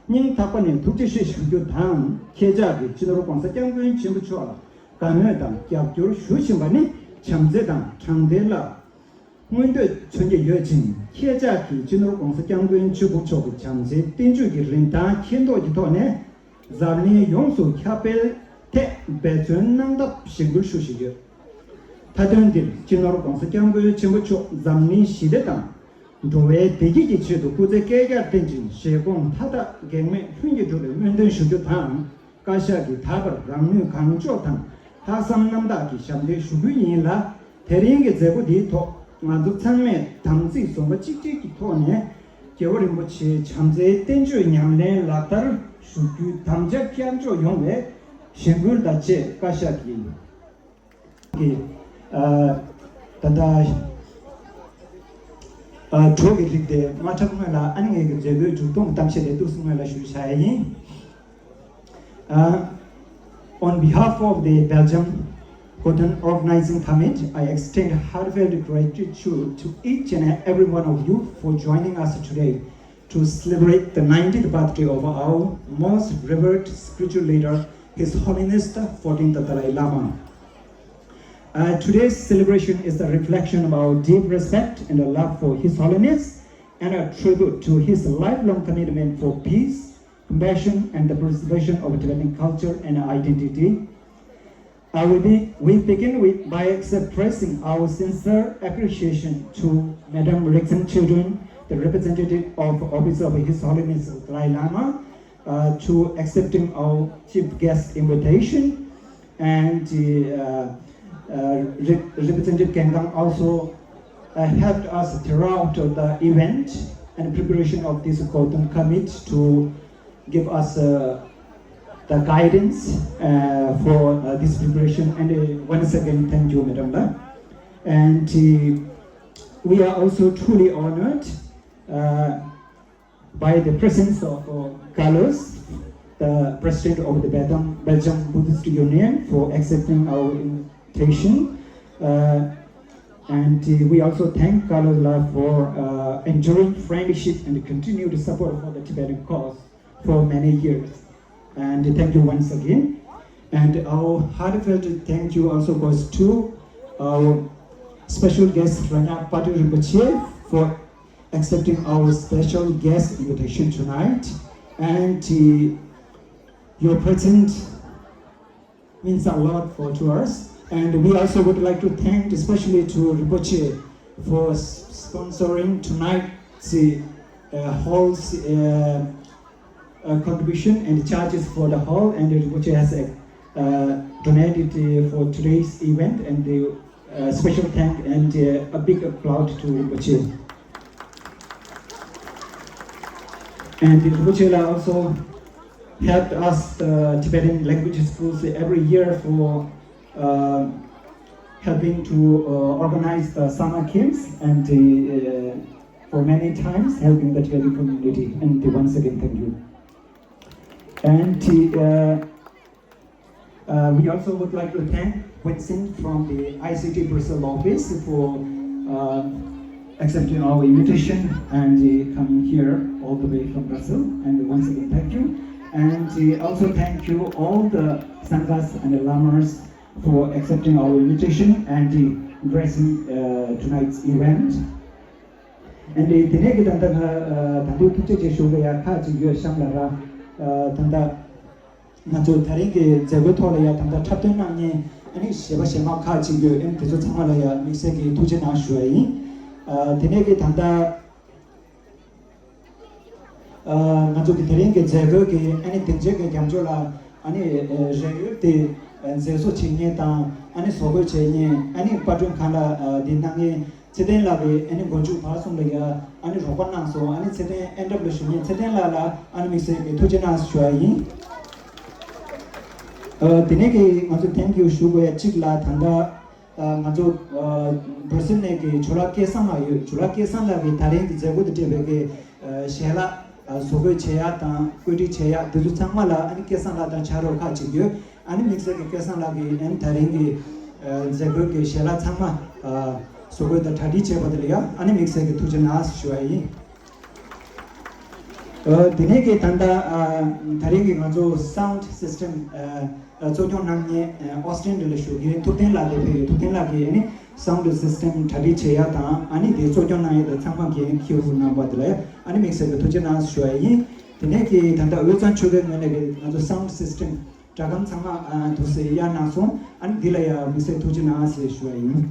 སྙིང་ཐག་པ་ནས་ཐུགས་རྗེ་ཆེ་ཞུ་རྒྱུ་དང་། ཁྱེད་ཅག་གིས་སྤྱི་ནོར་༸གོང་ས་༸སྐྱབས་མགོན་ཆེན་པོ་མཆོག་ལ་དགའ་མོས་དང་རྒྱབ་སྐྱོར་ཞུ་བཞིན་པ་ནི་བྱམས་བརྩེ་དང་དྲང་བདེན་ལ་མངོན་འདོད་མཚོན་གྱི་ཡོད་ཅིང་། ཁྱེད་ཅག་གིས་སྤྱི་ནོར་༸གོང་ས་༸སྐྱབས་མགོན་ཆེན་པོ་མཆོག་གི་བྱམས་བརྩེའི་བསྟན་བཅོས་ཀྱི་རིན་ཐང་མཁྱེན་རྟོགས་ཀྱི་ཐོག་ནས། འཛམ་གླིང་ཡོངས་སུ་ཁྱབ་སྤེལ་ཐད་འབད་བརྩོན་གནང་ཐབས་གཞེན་སྐུལ་ཞུ་བཞིན་ཡོད། མཐའ་དོན་འདིར་སྤྱི་ནོར་༸གོང་ས་༸སྐྱབས་མགོན་ཆེན་པོ་མཆོག་འཛམ་གླིང་ཞི་བདེ་དང་འགྲོ་བའི་བདེ་སྐྱིད་ཀྱི་ཆེད་དུ་སྐུ་ཚེ་བསྐལ་བརྒྱར་བརྟན་ཅིང་བཞེད་དགོངས་མཐའ་དག་གེགས་མེད་ལྷུན་གྱིས་འགྲུབ་པའི་སྨོན་འདུན་ཞུ་རྒྱུ་དང་། བཀའ་ཤག་གིས་ད་བར་རང་ནུས་གང་ལྕོགས་དང་ལྷག་བསམ་རྣམ་དག་གིས་ཞབས་འདེགས་ཞུ་རྒྱུ་ཡིན་ལ། དེ་རིང་གི་མཛད་སྒོ་འདིའི་ཐོག་ང་ཚོ་ཚང་མས་དམ་ཚིག་བཟང་པོ་གཅིག་སྒྲིལ་གྱི་ཐོག་ནས་རྒྱལ་བ་རིན་པོ་ཆེའི་བྱམས་བརྩེའི་བསྟན་བཅོས་ཉམས་ལེན་ལག་བསྟར་ཞུ་རྒྱུའི་དམ་བཅའ་བསྐྱར་འཇོག་ཡོང་བའི་གཞེན་སྐུལ་དང་བཅས་བཀའ་ཤག་གིས་གི་ཨ་ད་ལྟ་ཨ་གྲོགས་ཀྱི་རིགས་དེ་མ་འཁྲབ་སྔོན་ལ། ཨ་ནི་ངེད་ཀྱི་མཛད་སྒོའི་མཇུག་སྡོམ་གཏམ་བཤད་དེ་འདུག་སེ་སྔོན་ལ་ཞུ་བྱ་ཡ་ཡིན། Uh, on behalf of the Belgium Cotton Organizing Committee, I extend heartfelt gratitude to each and every one of you for joining us today to celebrate the ninetieth birthday of our most revered spiritual leader, His Holiness the fourteenth Dalai Lama. Uh, today's celebration is a reflection of our deep respect and love for His Holiness and a tribute to his lifelong commitment for peace, compassion, and the preservation of Tibetan culture and identity. Uh, we, be, we begin with, by expressing our sincere appreciation to Madam Rixin Children, the representative of Office of His Holiness Dalai Lama, uh, to accepting our chief guest invitation. And uh, uh, Re- Representative Kengkang also uh, helped us throughout the event and preparation of this Golden Commit to give us uh, the guidance uh, for uh, this preparation. And uh, once again, thank you, Madam La. And uh, we are also truly honored uh, by the presence of uh, Carlos, the president of the Belgium, Belgium Buddhist Union, for accepting our invitation. Uh, and uh, we also thank Carlos La for uh, enduring friendship and continued support for the Tibetan cause for many years. And thank you once again. And our heartfelt thank you also goes to our special guest, Ranya Patil Rinpoche, for accepting our special guest invitation tonight. And uh, your presence means a lot for to us. And we also would like to thank especially to Rinpoche for s- sponsoring tonight's uh, hall's uh, uh, contribution and charges for the hall, and Rinpoche has uh, uh, donated uh, for today's event. And the uh, special thank and uh, a big applaud to Rinpoche. And Rinpoche La also helped us, uh, Tibetan language schools, every year for uh, helping to uh, organize the summer camps and uh, for many times helping the Tibetan community. And once again, thank you. And uh, uh, we also would like to thank Winston from the I C T Brussels office for uh, accepting our invitation and uh, coming here all the way from Brussels. And once again, thank you. And uh, also thank you all the Sanghas and the Lamas for accepting our invitation and uh, gracing uh, tonight's event. And uh, དེ་ནས་ཀྱི་ད་ལྟ་ང་ད་དུང་ཐུགས་རྗེ་ཆེ་ཞུ་གི་ཡ་ཁག་ཅིག་ཡོད་ཤམ་ལ་ར། ད་ལྟ་ང་ཚོ་ད་རིང་གི་མཛད་སྒོའི་ཐོག་ལ་ཡ་ད་ལྟ་འཁྲབ་སྟོན་གནང་མཁན་ཨ་ནི་གཞས་པ་གཞས་མ་ཁག་ཅིག་ཡོད། ཨ་ནི་དེ་ཚོ་ཚང་མ་ལ་ཡ་དམིགས་བསལ་གྱི་ཐུགས་རྗེ་གནང་ཞུ་བ་ཡིན། དེ་ནས་ཀྱི་ད་ལྟ་ང་ཚོ་གི་དེ་རིང་གི་མཛད་སྒོའི་གི་ཨ་ནི་སྡིངས་ཆའི་གི་རྒྱབ་ལྗོངས་ལ་ཨ་ནི་རས་ཡོལ་དེ་མཛེས་བཟོ་བྱེད་མཁན་དང་ཨ་ནི་བཟོ་བཀོད་བྱེད་མཁན་ཨ་ནི་པར་སྐྲུན་ཁང་ལ་འདི་གནང་མཁན་ ཚེ་བརྟན་ལགས་ཀྱིས་ཨ་ནི་མགོ་མཇུག་བར་གསུམ་ལ་ཡ་ཨ་ནི་རོགས་པ་གནང་སོང་། ཨ་ནི་ཚེ་བརྟན་ཨེན་ཌབ་ལ་ཞུ་མཁན་ཚེ་བརྟན་ལགས་ལ་ཨ་ནི་དམིགས་བསལ་གྱི་ཐུགས་རྗེ་གནང་ཞུ་བ་ཡིན། ཨ་དེ་ནས་ཀྱི་ང་ཚོ་thank you ཞུ་དགོས་ཡ་གཅིག་ལ་ད་ལྟ་ཨ་ང་ཚོ་ཨ་སྦྲ་སིལ་ནས་ཀྱི་ཇོ་ལགས་སྐལ་བཟང་ལགས་ཡོད། ཇོ་ལགས་སྐལ་བཟང་ལགས་ཀྱིས་ད་རིང་གི་མཛད་སྒོ་དེ་སྤྲད་པའི་ཀྱི་ཨ་ཞལ་ལག་ཨ་བཟོ་བཀོད་བྱེད་ཡ་དང་བཀོད་སྒྲིག་བྱེད་ཡ་དེ་ཚོ་ཚང་མ་ལ་ཨ་ནི་སྐལ་བཟང་ལགས་དང་ཕྱག་རོགས་ཁག་ཅིག་ཡོད། ཨ་ནི་དམིགས་བསལ་གྱི་སྐལ་བཟང་ལགས་ཀྱིས་ཨ་ནི་ད་རིང་གི་ཨ་མཛད་སྒོའི་གི་ཞལ་ལག་ཚང་མ་ཨ་བཟོ་བཀོད་དང་གྲ་སྒྲིག་བྱས་པ་དེ་ལ་ཡང་ཨ་ནི་དམིགས་བསལ་གྱི་ཐུགས་རྗེ་གནང་ཞུ་བ་ཡིན། ཨ་དེ་ནས་ཀྱི་ད་ལྟ་ཨ་ད་རིང་གི་ང་ཚོ་sound system ཨ་ཨ་གཙོ་སྐྱོང་གནང་མཁན་ཨ་ཨོ་སི་ཊན་ཌི་ལ་བཞུགས་མཁན་ཐུབ་བསྟན་ལགས་དེ་ཕེབས་ཡོད། ཐུབ་བསྟན་ལགས་ཀྱིས་ཨ་ནི་sound system གྲ་སྒྲིག་བྱེད་ཡ་དང་ཨ་ནི་དེ་གཙོ་སྐྱོང་གནང་ཡ་དང་ཚང་མ་འགན་འཁྱེར་གནང་པ་དེ་ལ་ཨ་ནི་དམིགས་བསལ་གྱི་ཐུགས་རྗེ་གནང་ཞུ་བ་ཡིན། དེ་ནས་ཀྱི་ད་ལྟ་དབུས་གཙང་ཆོལ་ཁའི་ངོས་ནས་ཀྱི་ང་ཚོ་sound system སྒྲ་སྒམ་ཚང་མ་ཨ་འདུག་སེ་གཡར་གནང་སོང་། ཨ་ནི་འདི་ལ་ཡང་དམིགས་བསལ་ཐུགས་རྗེ་གནང་ཞེས་ཞུ་བ་ཡིན།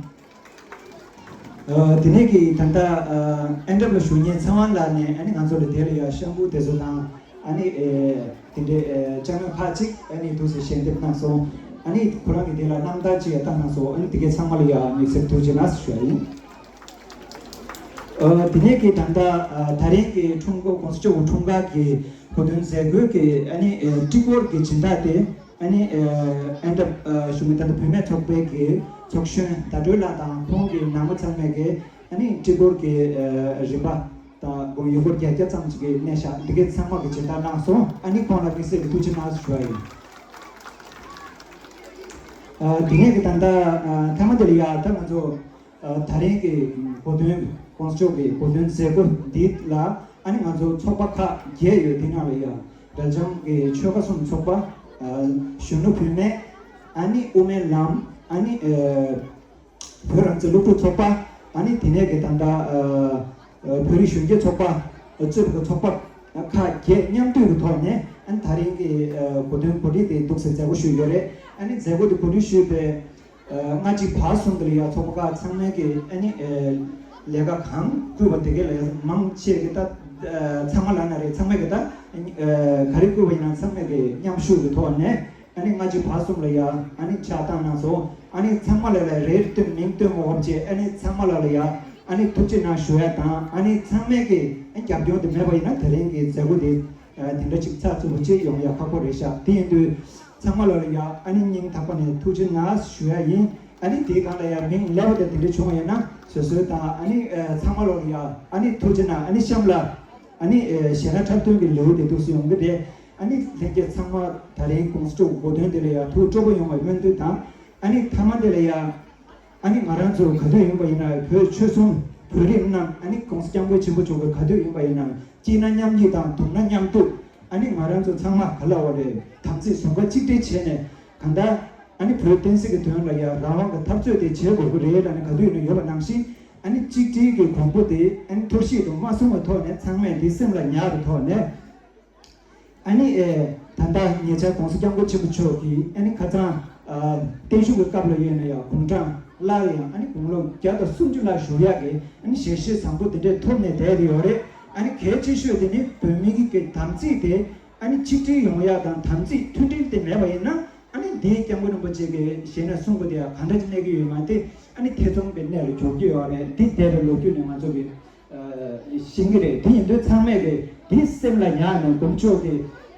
ཨ་དེ་ནས་ཀྱི་ད་ལྟ་ཨ་ཨེན་ཌབ་ལ་བཞུགས་མཁན་ཚེ་དབང་ལགས་ནས་ཨ་ནི་ང་ཚོ་ལ་དེ་ལ་ཡང་ཤམ་བུ་དེ་ཚོ་དང་ཨ་ནི་ཨེ་དེ་འདྲའི་ཨེ་ཅ་དངོས་ཁག་ཅིག་ཨ་ནི་འདུག་སེ་ཞལ་འདེབས་གནང་སོང་། ཨ་ནི་ཁོ་རང་གིས་དེ་ལ་རྣམ་ཐར་ཅིག་ཡང་བཏང་གནང་སོང་། ཨ་ནི་དེ་གའི་ཚང་མ་ལ་ཡང་དམིགས་བསལ་ཐུགས་རྗེ་གནང་ཞུ་བ་ཡིན། ཨ་དེ་ནས་ཀྱི་ད་ལྟ་ཨ་ད་རིང་གི་འཁྲུངས་སྐར་༸གོང་ས་མཆོག་གི་འཁྲུངས་སྐར་གྱི་གོ་སྟོན་མཛད་སྒོའི་གི་ཨ་ནི་ཨེ་སྤྲི་གོར་གྱི་སྦྱིན་བདག་དེ་ཨ་ནི་ཨེ་ཨེན་ཌབ་ཨ་གཞུང་གི་ད་ལྟ་བུད་མེད་ཚོགས་པའི་གི་ཚོགས་གཞོན་ཟླ་སྒྲོལ་ལགས་དང་ཁོང་གི་ནང་མི་ཚང་མས་གི་ཨ་ནི་སྤྲི་གོར་གྱི་ཨེ་རིན་པ་དང་དགོས་ཡོད་སྐོར་བརྒྱད་བརྒྱ་ཙམ་ཅིག་གི་གནས་ཤག་འདི་གའི་ཚང་མ་གི་སྦྱིན་བདག་གནང་སོང་། ཨ་ནི་ཁོང་ལ་དམིགས་བསལ་གྱི་ཐུགས་རྗེ་གནང་ཞུ་བ་ཡིན། ཨ་དེ་ནས་ཀྱི་ད་ལྟ་ཨ་མཐའ་མ་དེ་ལ་ཡ་ད་ང་ཚོ་ཨ་ད་རིང་གི་གོ་སྟོན་༸གོང་ས་མཆོག་གི་གོ་སྟོན་མཛད་སྒོ་འདི་ལ་ཨ་ནི་ང་ཚོ་ཚོགས་པ་ཁག་བརྒྱད་ཡོད། དེ་ནང་ལ་ཡ་སྦེལ་ཇམ་གྱི་ཆོལ་ཁ་གསུམ་ཚོགས་པ། ཨ་གཞོན་ནུ་བུད་མེད། ཨ་ནི་དབུ་མའི་ལམ། ཨ་ནི་ཨ་བོད་རང་བཙན་སློབ་ཕྲུག་ཚོགས་པ། ཨ་ནི་དེ་ནས་ཀྱི་ད་ལྟ་ཨ་ཨ་བོད་རིགས་གཞོན་སྐྱེས་ཚོགས་པ་གཙོས་པའི་ཚོགས་པ་ཁག་བརྒྱད་མཉམ་འདུས་ཀྱི་ཐོག་ནས་ཨ་ནི་ད་རིང་གི་ཨ་གོ་སྟོན་གོ་སྒྲིག་དེ་འདུག་སེ་མཛད་སྒོ་ཞུས་ཡོད་རེད། ཨ་ནི་མཛད་སྒོ་དེ་གོ་སྒྲིག་ཞུས་པའི་ཨ་སྔ་ཕྱི་བར་གསུམ་དེ་ལ་ཡང་ཚོགས་པ་ཁག་ཚང་མས་ཀྱི་ཨ་ནི་ཨ་ལས་ཀ་གང་བསྐུལ་བ་དེ་གའི་ལ་ཡང་མང་ཆེ་གི་ད་ཨ་ཚང་མ་ལབ་ན་རེད། ཚང་མས་ཀྱི་ད་ཨ་ག་རེ་བསྐུལ་བ་ཡིན་ན་ཚང་མས་ཀྱི་མཉམ་ཞུགས་ཀྱི་ཐོག་ནས་ཨ་ནི་སྔ་ཕྱི་བར་གསུམ་ལ་ཡ་ཨ་ནི་ཕྱག་བཏང་གནང་སོང་། ཨ་ནི་ཚང་མ་ལ་ལ་རེ་རེ་བསྟུན་མིང་བསྟུན་མ་འོབ་ཅེས་ཨ་ནི་ཚང་མ་ལ་ལ་ཡ་ཨ་ནི་ཐུགས་རྗེ་གནང་ཞུ་ཡ་དང་། ཨ་ནི་ཚང་མས་ཀྱི་ཨ་རྒྱབ་སྐྱོར་དེ་མེད་པ་ཡིན་ན་དེ་རིང་གི་མཛད་སྒོ་དེ་ཨ་དེ་འདྲ་ཅིག་ཚགས་ཚུད་པོ་ཅིག་ཡོང་ཡ་ཁག་པོ་རེད་ཤག་དེ་ཡིན་དུས་ཚང་མ་ལ་ལ་ཡ་ཨ་ནི་སྙིང་ཐག་པ་ནས་ཐུགས་རྗེ་གནང་ཞུ་ཡ་ཡིན། ཨ་ནི་དེའི་སྒང་ལ་ཡ་མིང་ལེགས་པ་དེ་དེ་འདྲ་བྱུང་བ་ཡིན་ན་བཟོད་གསོལ་དང་། ཨ་ནི་ཨ་ཚང་མ་ལ་ལ་ཡ་ཨ་ནི་ཐུགས་རྗེ་གནང་། ཨ་ནི་གཤམ་ལ་ཨ་ནི་ཨེ་ཞལ་ལག་འཁྲབ་སྟོན་གྱི་ལེའུ་དེ་འདུག་སེ་ཡོང་གི་རེད། ཨ་ནི་ལྷན་རྒྱས་ཚང་མ་ད་རིང་༸གོང་ས་མཆོག་གི་གོ་སྟོན་དེ་ལ་ཡང་ཐུགས་སྤྲོ་པོ་ཡོང་བའི་སྨོན་འདུན་དང་། ཨ་ནི་མཐའ་མ་དེ་ལ་ཡང་ཨ་ནི་ང་རང་ཚོ་ག་དུས་ཡིན་པ་ཡིན་ན་བོད་ཆོལ་གསུམ་བོད་རིགས་རྣམས་ཨ་ནི་༸གོང་ས་༸སྐྱབས་མགོན་ཆེན་པོ་མཆོག་གི་ག་དུས་ཡིན་པ་ཡིན་ན་སྐྱིད་ན་མཉམ་སྐྱིད་དང་སྡུག་ན་མཉམ་སྡུག་ཨ་ནི་ང་རང་ཚོ་ཚང་མ་ག་ལ་བ་རེད། དམ་ཚིག་ཟུང་ཁ་གཅིག་སྒྲིལ་བྱས་ནས་གང་ལྟར་ཨ་ནི་བོད་བསྟན་སྲིད་ཀྱི་དོན་ལ་ཡང་རང་དབང་གི་འཐབ་རྩོད་དེ་བྱེད་དགོས་ཀྱི་རེད་ལབ་ནས་ག་དུས་ཡིན་ན་ཡོད་པ་ནང་བཞིན། ཨ་ནི་གཅིག་སྒྲིལ་གྱི་གོང་བུ་དེ་ཨ་ནི་འཐོར་བཤིག་ཏུ་མ་སོང་བའི་ཐོག་ནས་ཚང་མས་འདི་སེམས་ལ་ཉར་བའི་ཐོག་ནས། ཨ་ནི་ཨེ་ད་ལྟ་ཉེ་ཆར་༸གོང་ས་༸སྐྱབས་མགོན་ཆེན་པོ་མཆོག་གིས་ཨ་ནི་ཁ་སང་ཨ་བརྟན་བཞུགས་ཀྱི་སྐབས་ལ་ཡོད་ན་ཡང་དགུང་གྲངས་སླར་ཡང་ཨ་ནི་དགུང་ལོ་བརྒྱ་དང་སུམ་ཅུ་ལ་བཞུགས་ཡག་གི་ཨ་ནི་ཞལ་བཞེས་བཟང་པོ་དེ་འདྲས་ཐོབ་ནས་བསྡད་ཡོད་རེད། ཨ་ནི་གལ་ཆེ་ཤོས་དེ་ནི་བོད་མི་གི་གི་དམ་ཚིག་དེ་ཨ་ནི་ཆིག་སྒྲིལ་ཡོང་ཡག་དང་དམ་ཚིག་མཐུན་སྒྲིལ་དེ་མེད་པ་ཡིན་ན་ཨ་ནི་འདིའི་༸སྐྱབས་མགོན་རིན་པོ་ཆེ་གི་ཞལ་ནས་གསུངས་པ་དེ་ཡང་གང་འདྲ་ཅིག་གནས་ཀྱི་ཡོད་མ་རེད། ཨ་ནི་ཐེ་ཚོམ་གྱི་གནས་ལ་འགྱུར་གྱི་ཡོད་རེད། འདི་འདས་པའི་ལོ་རྒྱུས་ནས་ང་ཚོ་གི་ཤེས་ཀྱི་རེད། དེ་ཡིན་དུས་ཚང་མས་ཀྱི་དེ་སེམས་ལ་ཉར་ནས་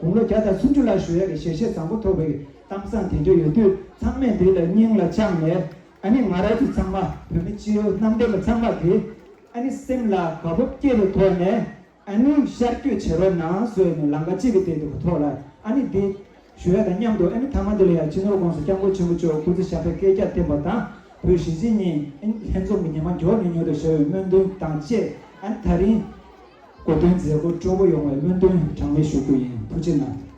དགུང་ལོ་བརྒྱ་དང་སུམ་ཅུ་ལ་བཞུགས་ཡག་གི་ཞལ་བཞེས་བཟང་པོ་ཐོབ་པའི་གཏམ་བཟང་དེ་འདྲ་ཡོད་དུས་ཚང་མས་དེ་ལ་སྙིང་ལ་བཅངས་ནས་ཨ་ནི་ང་རང་ཚོ་ཚང་མ་བོད་མི་སྤྱི་ཡོངས་གནམ་བསྟན་པ་ཚང་མ་གི་ཨ་ནི་སེམས་ལ་དགའ་སྤོབས་སྐྱེས་པའི་ཐོག་ནས་ཨ་ནི་ཤར་བསྐྱོད་བྱེད་རོགས་གནང་ཟེར་ནས་ལམ་ཁ་གཅིག་གི་སྟེང་དུ་གི་ཐོག་ལ་ཨ་ནི་འདི་ཞུ་ཡག་དང་མཉམ་དུ་ཨ་ནི་མཐའ་མ་འདི་ལ་ཡང་སྤྱི་ནོར་༸གོང་ས་༸སྐྱབས་མགོན་ཆེན་པོ་མཆོག་སྐུ་ཚེ་ཞབས་པད་བསྐལ་བརྒྱར་བརྟན་པ་དང་བོད་གཞིས་བྱེས་གཉིས་ཨ་ནི་ལྷན་འཛོམས་ཀྱི་ཉི་མ་མགྱོགས་ནས་མྱུར་དུ་ཤར་བའི་སྨོན་འདུན་དང་བཅས་ཨ་ནི་ད་རིང་གོ་སྟོན་མཛད་སྒོ་སྤྲོ་པོ་ཡོང་བའི་སྨོན་འདུན་གྲངས་མེད་ཞུ་རྒྱུ་ཡིན། ཐུགས་རྗེ་གནང་།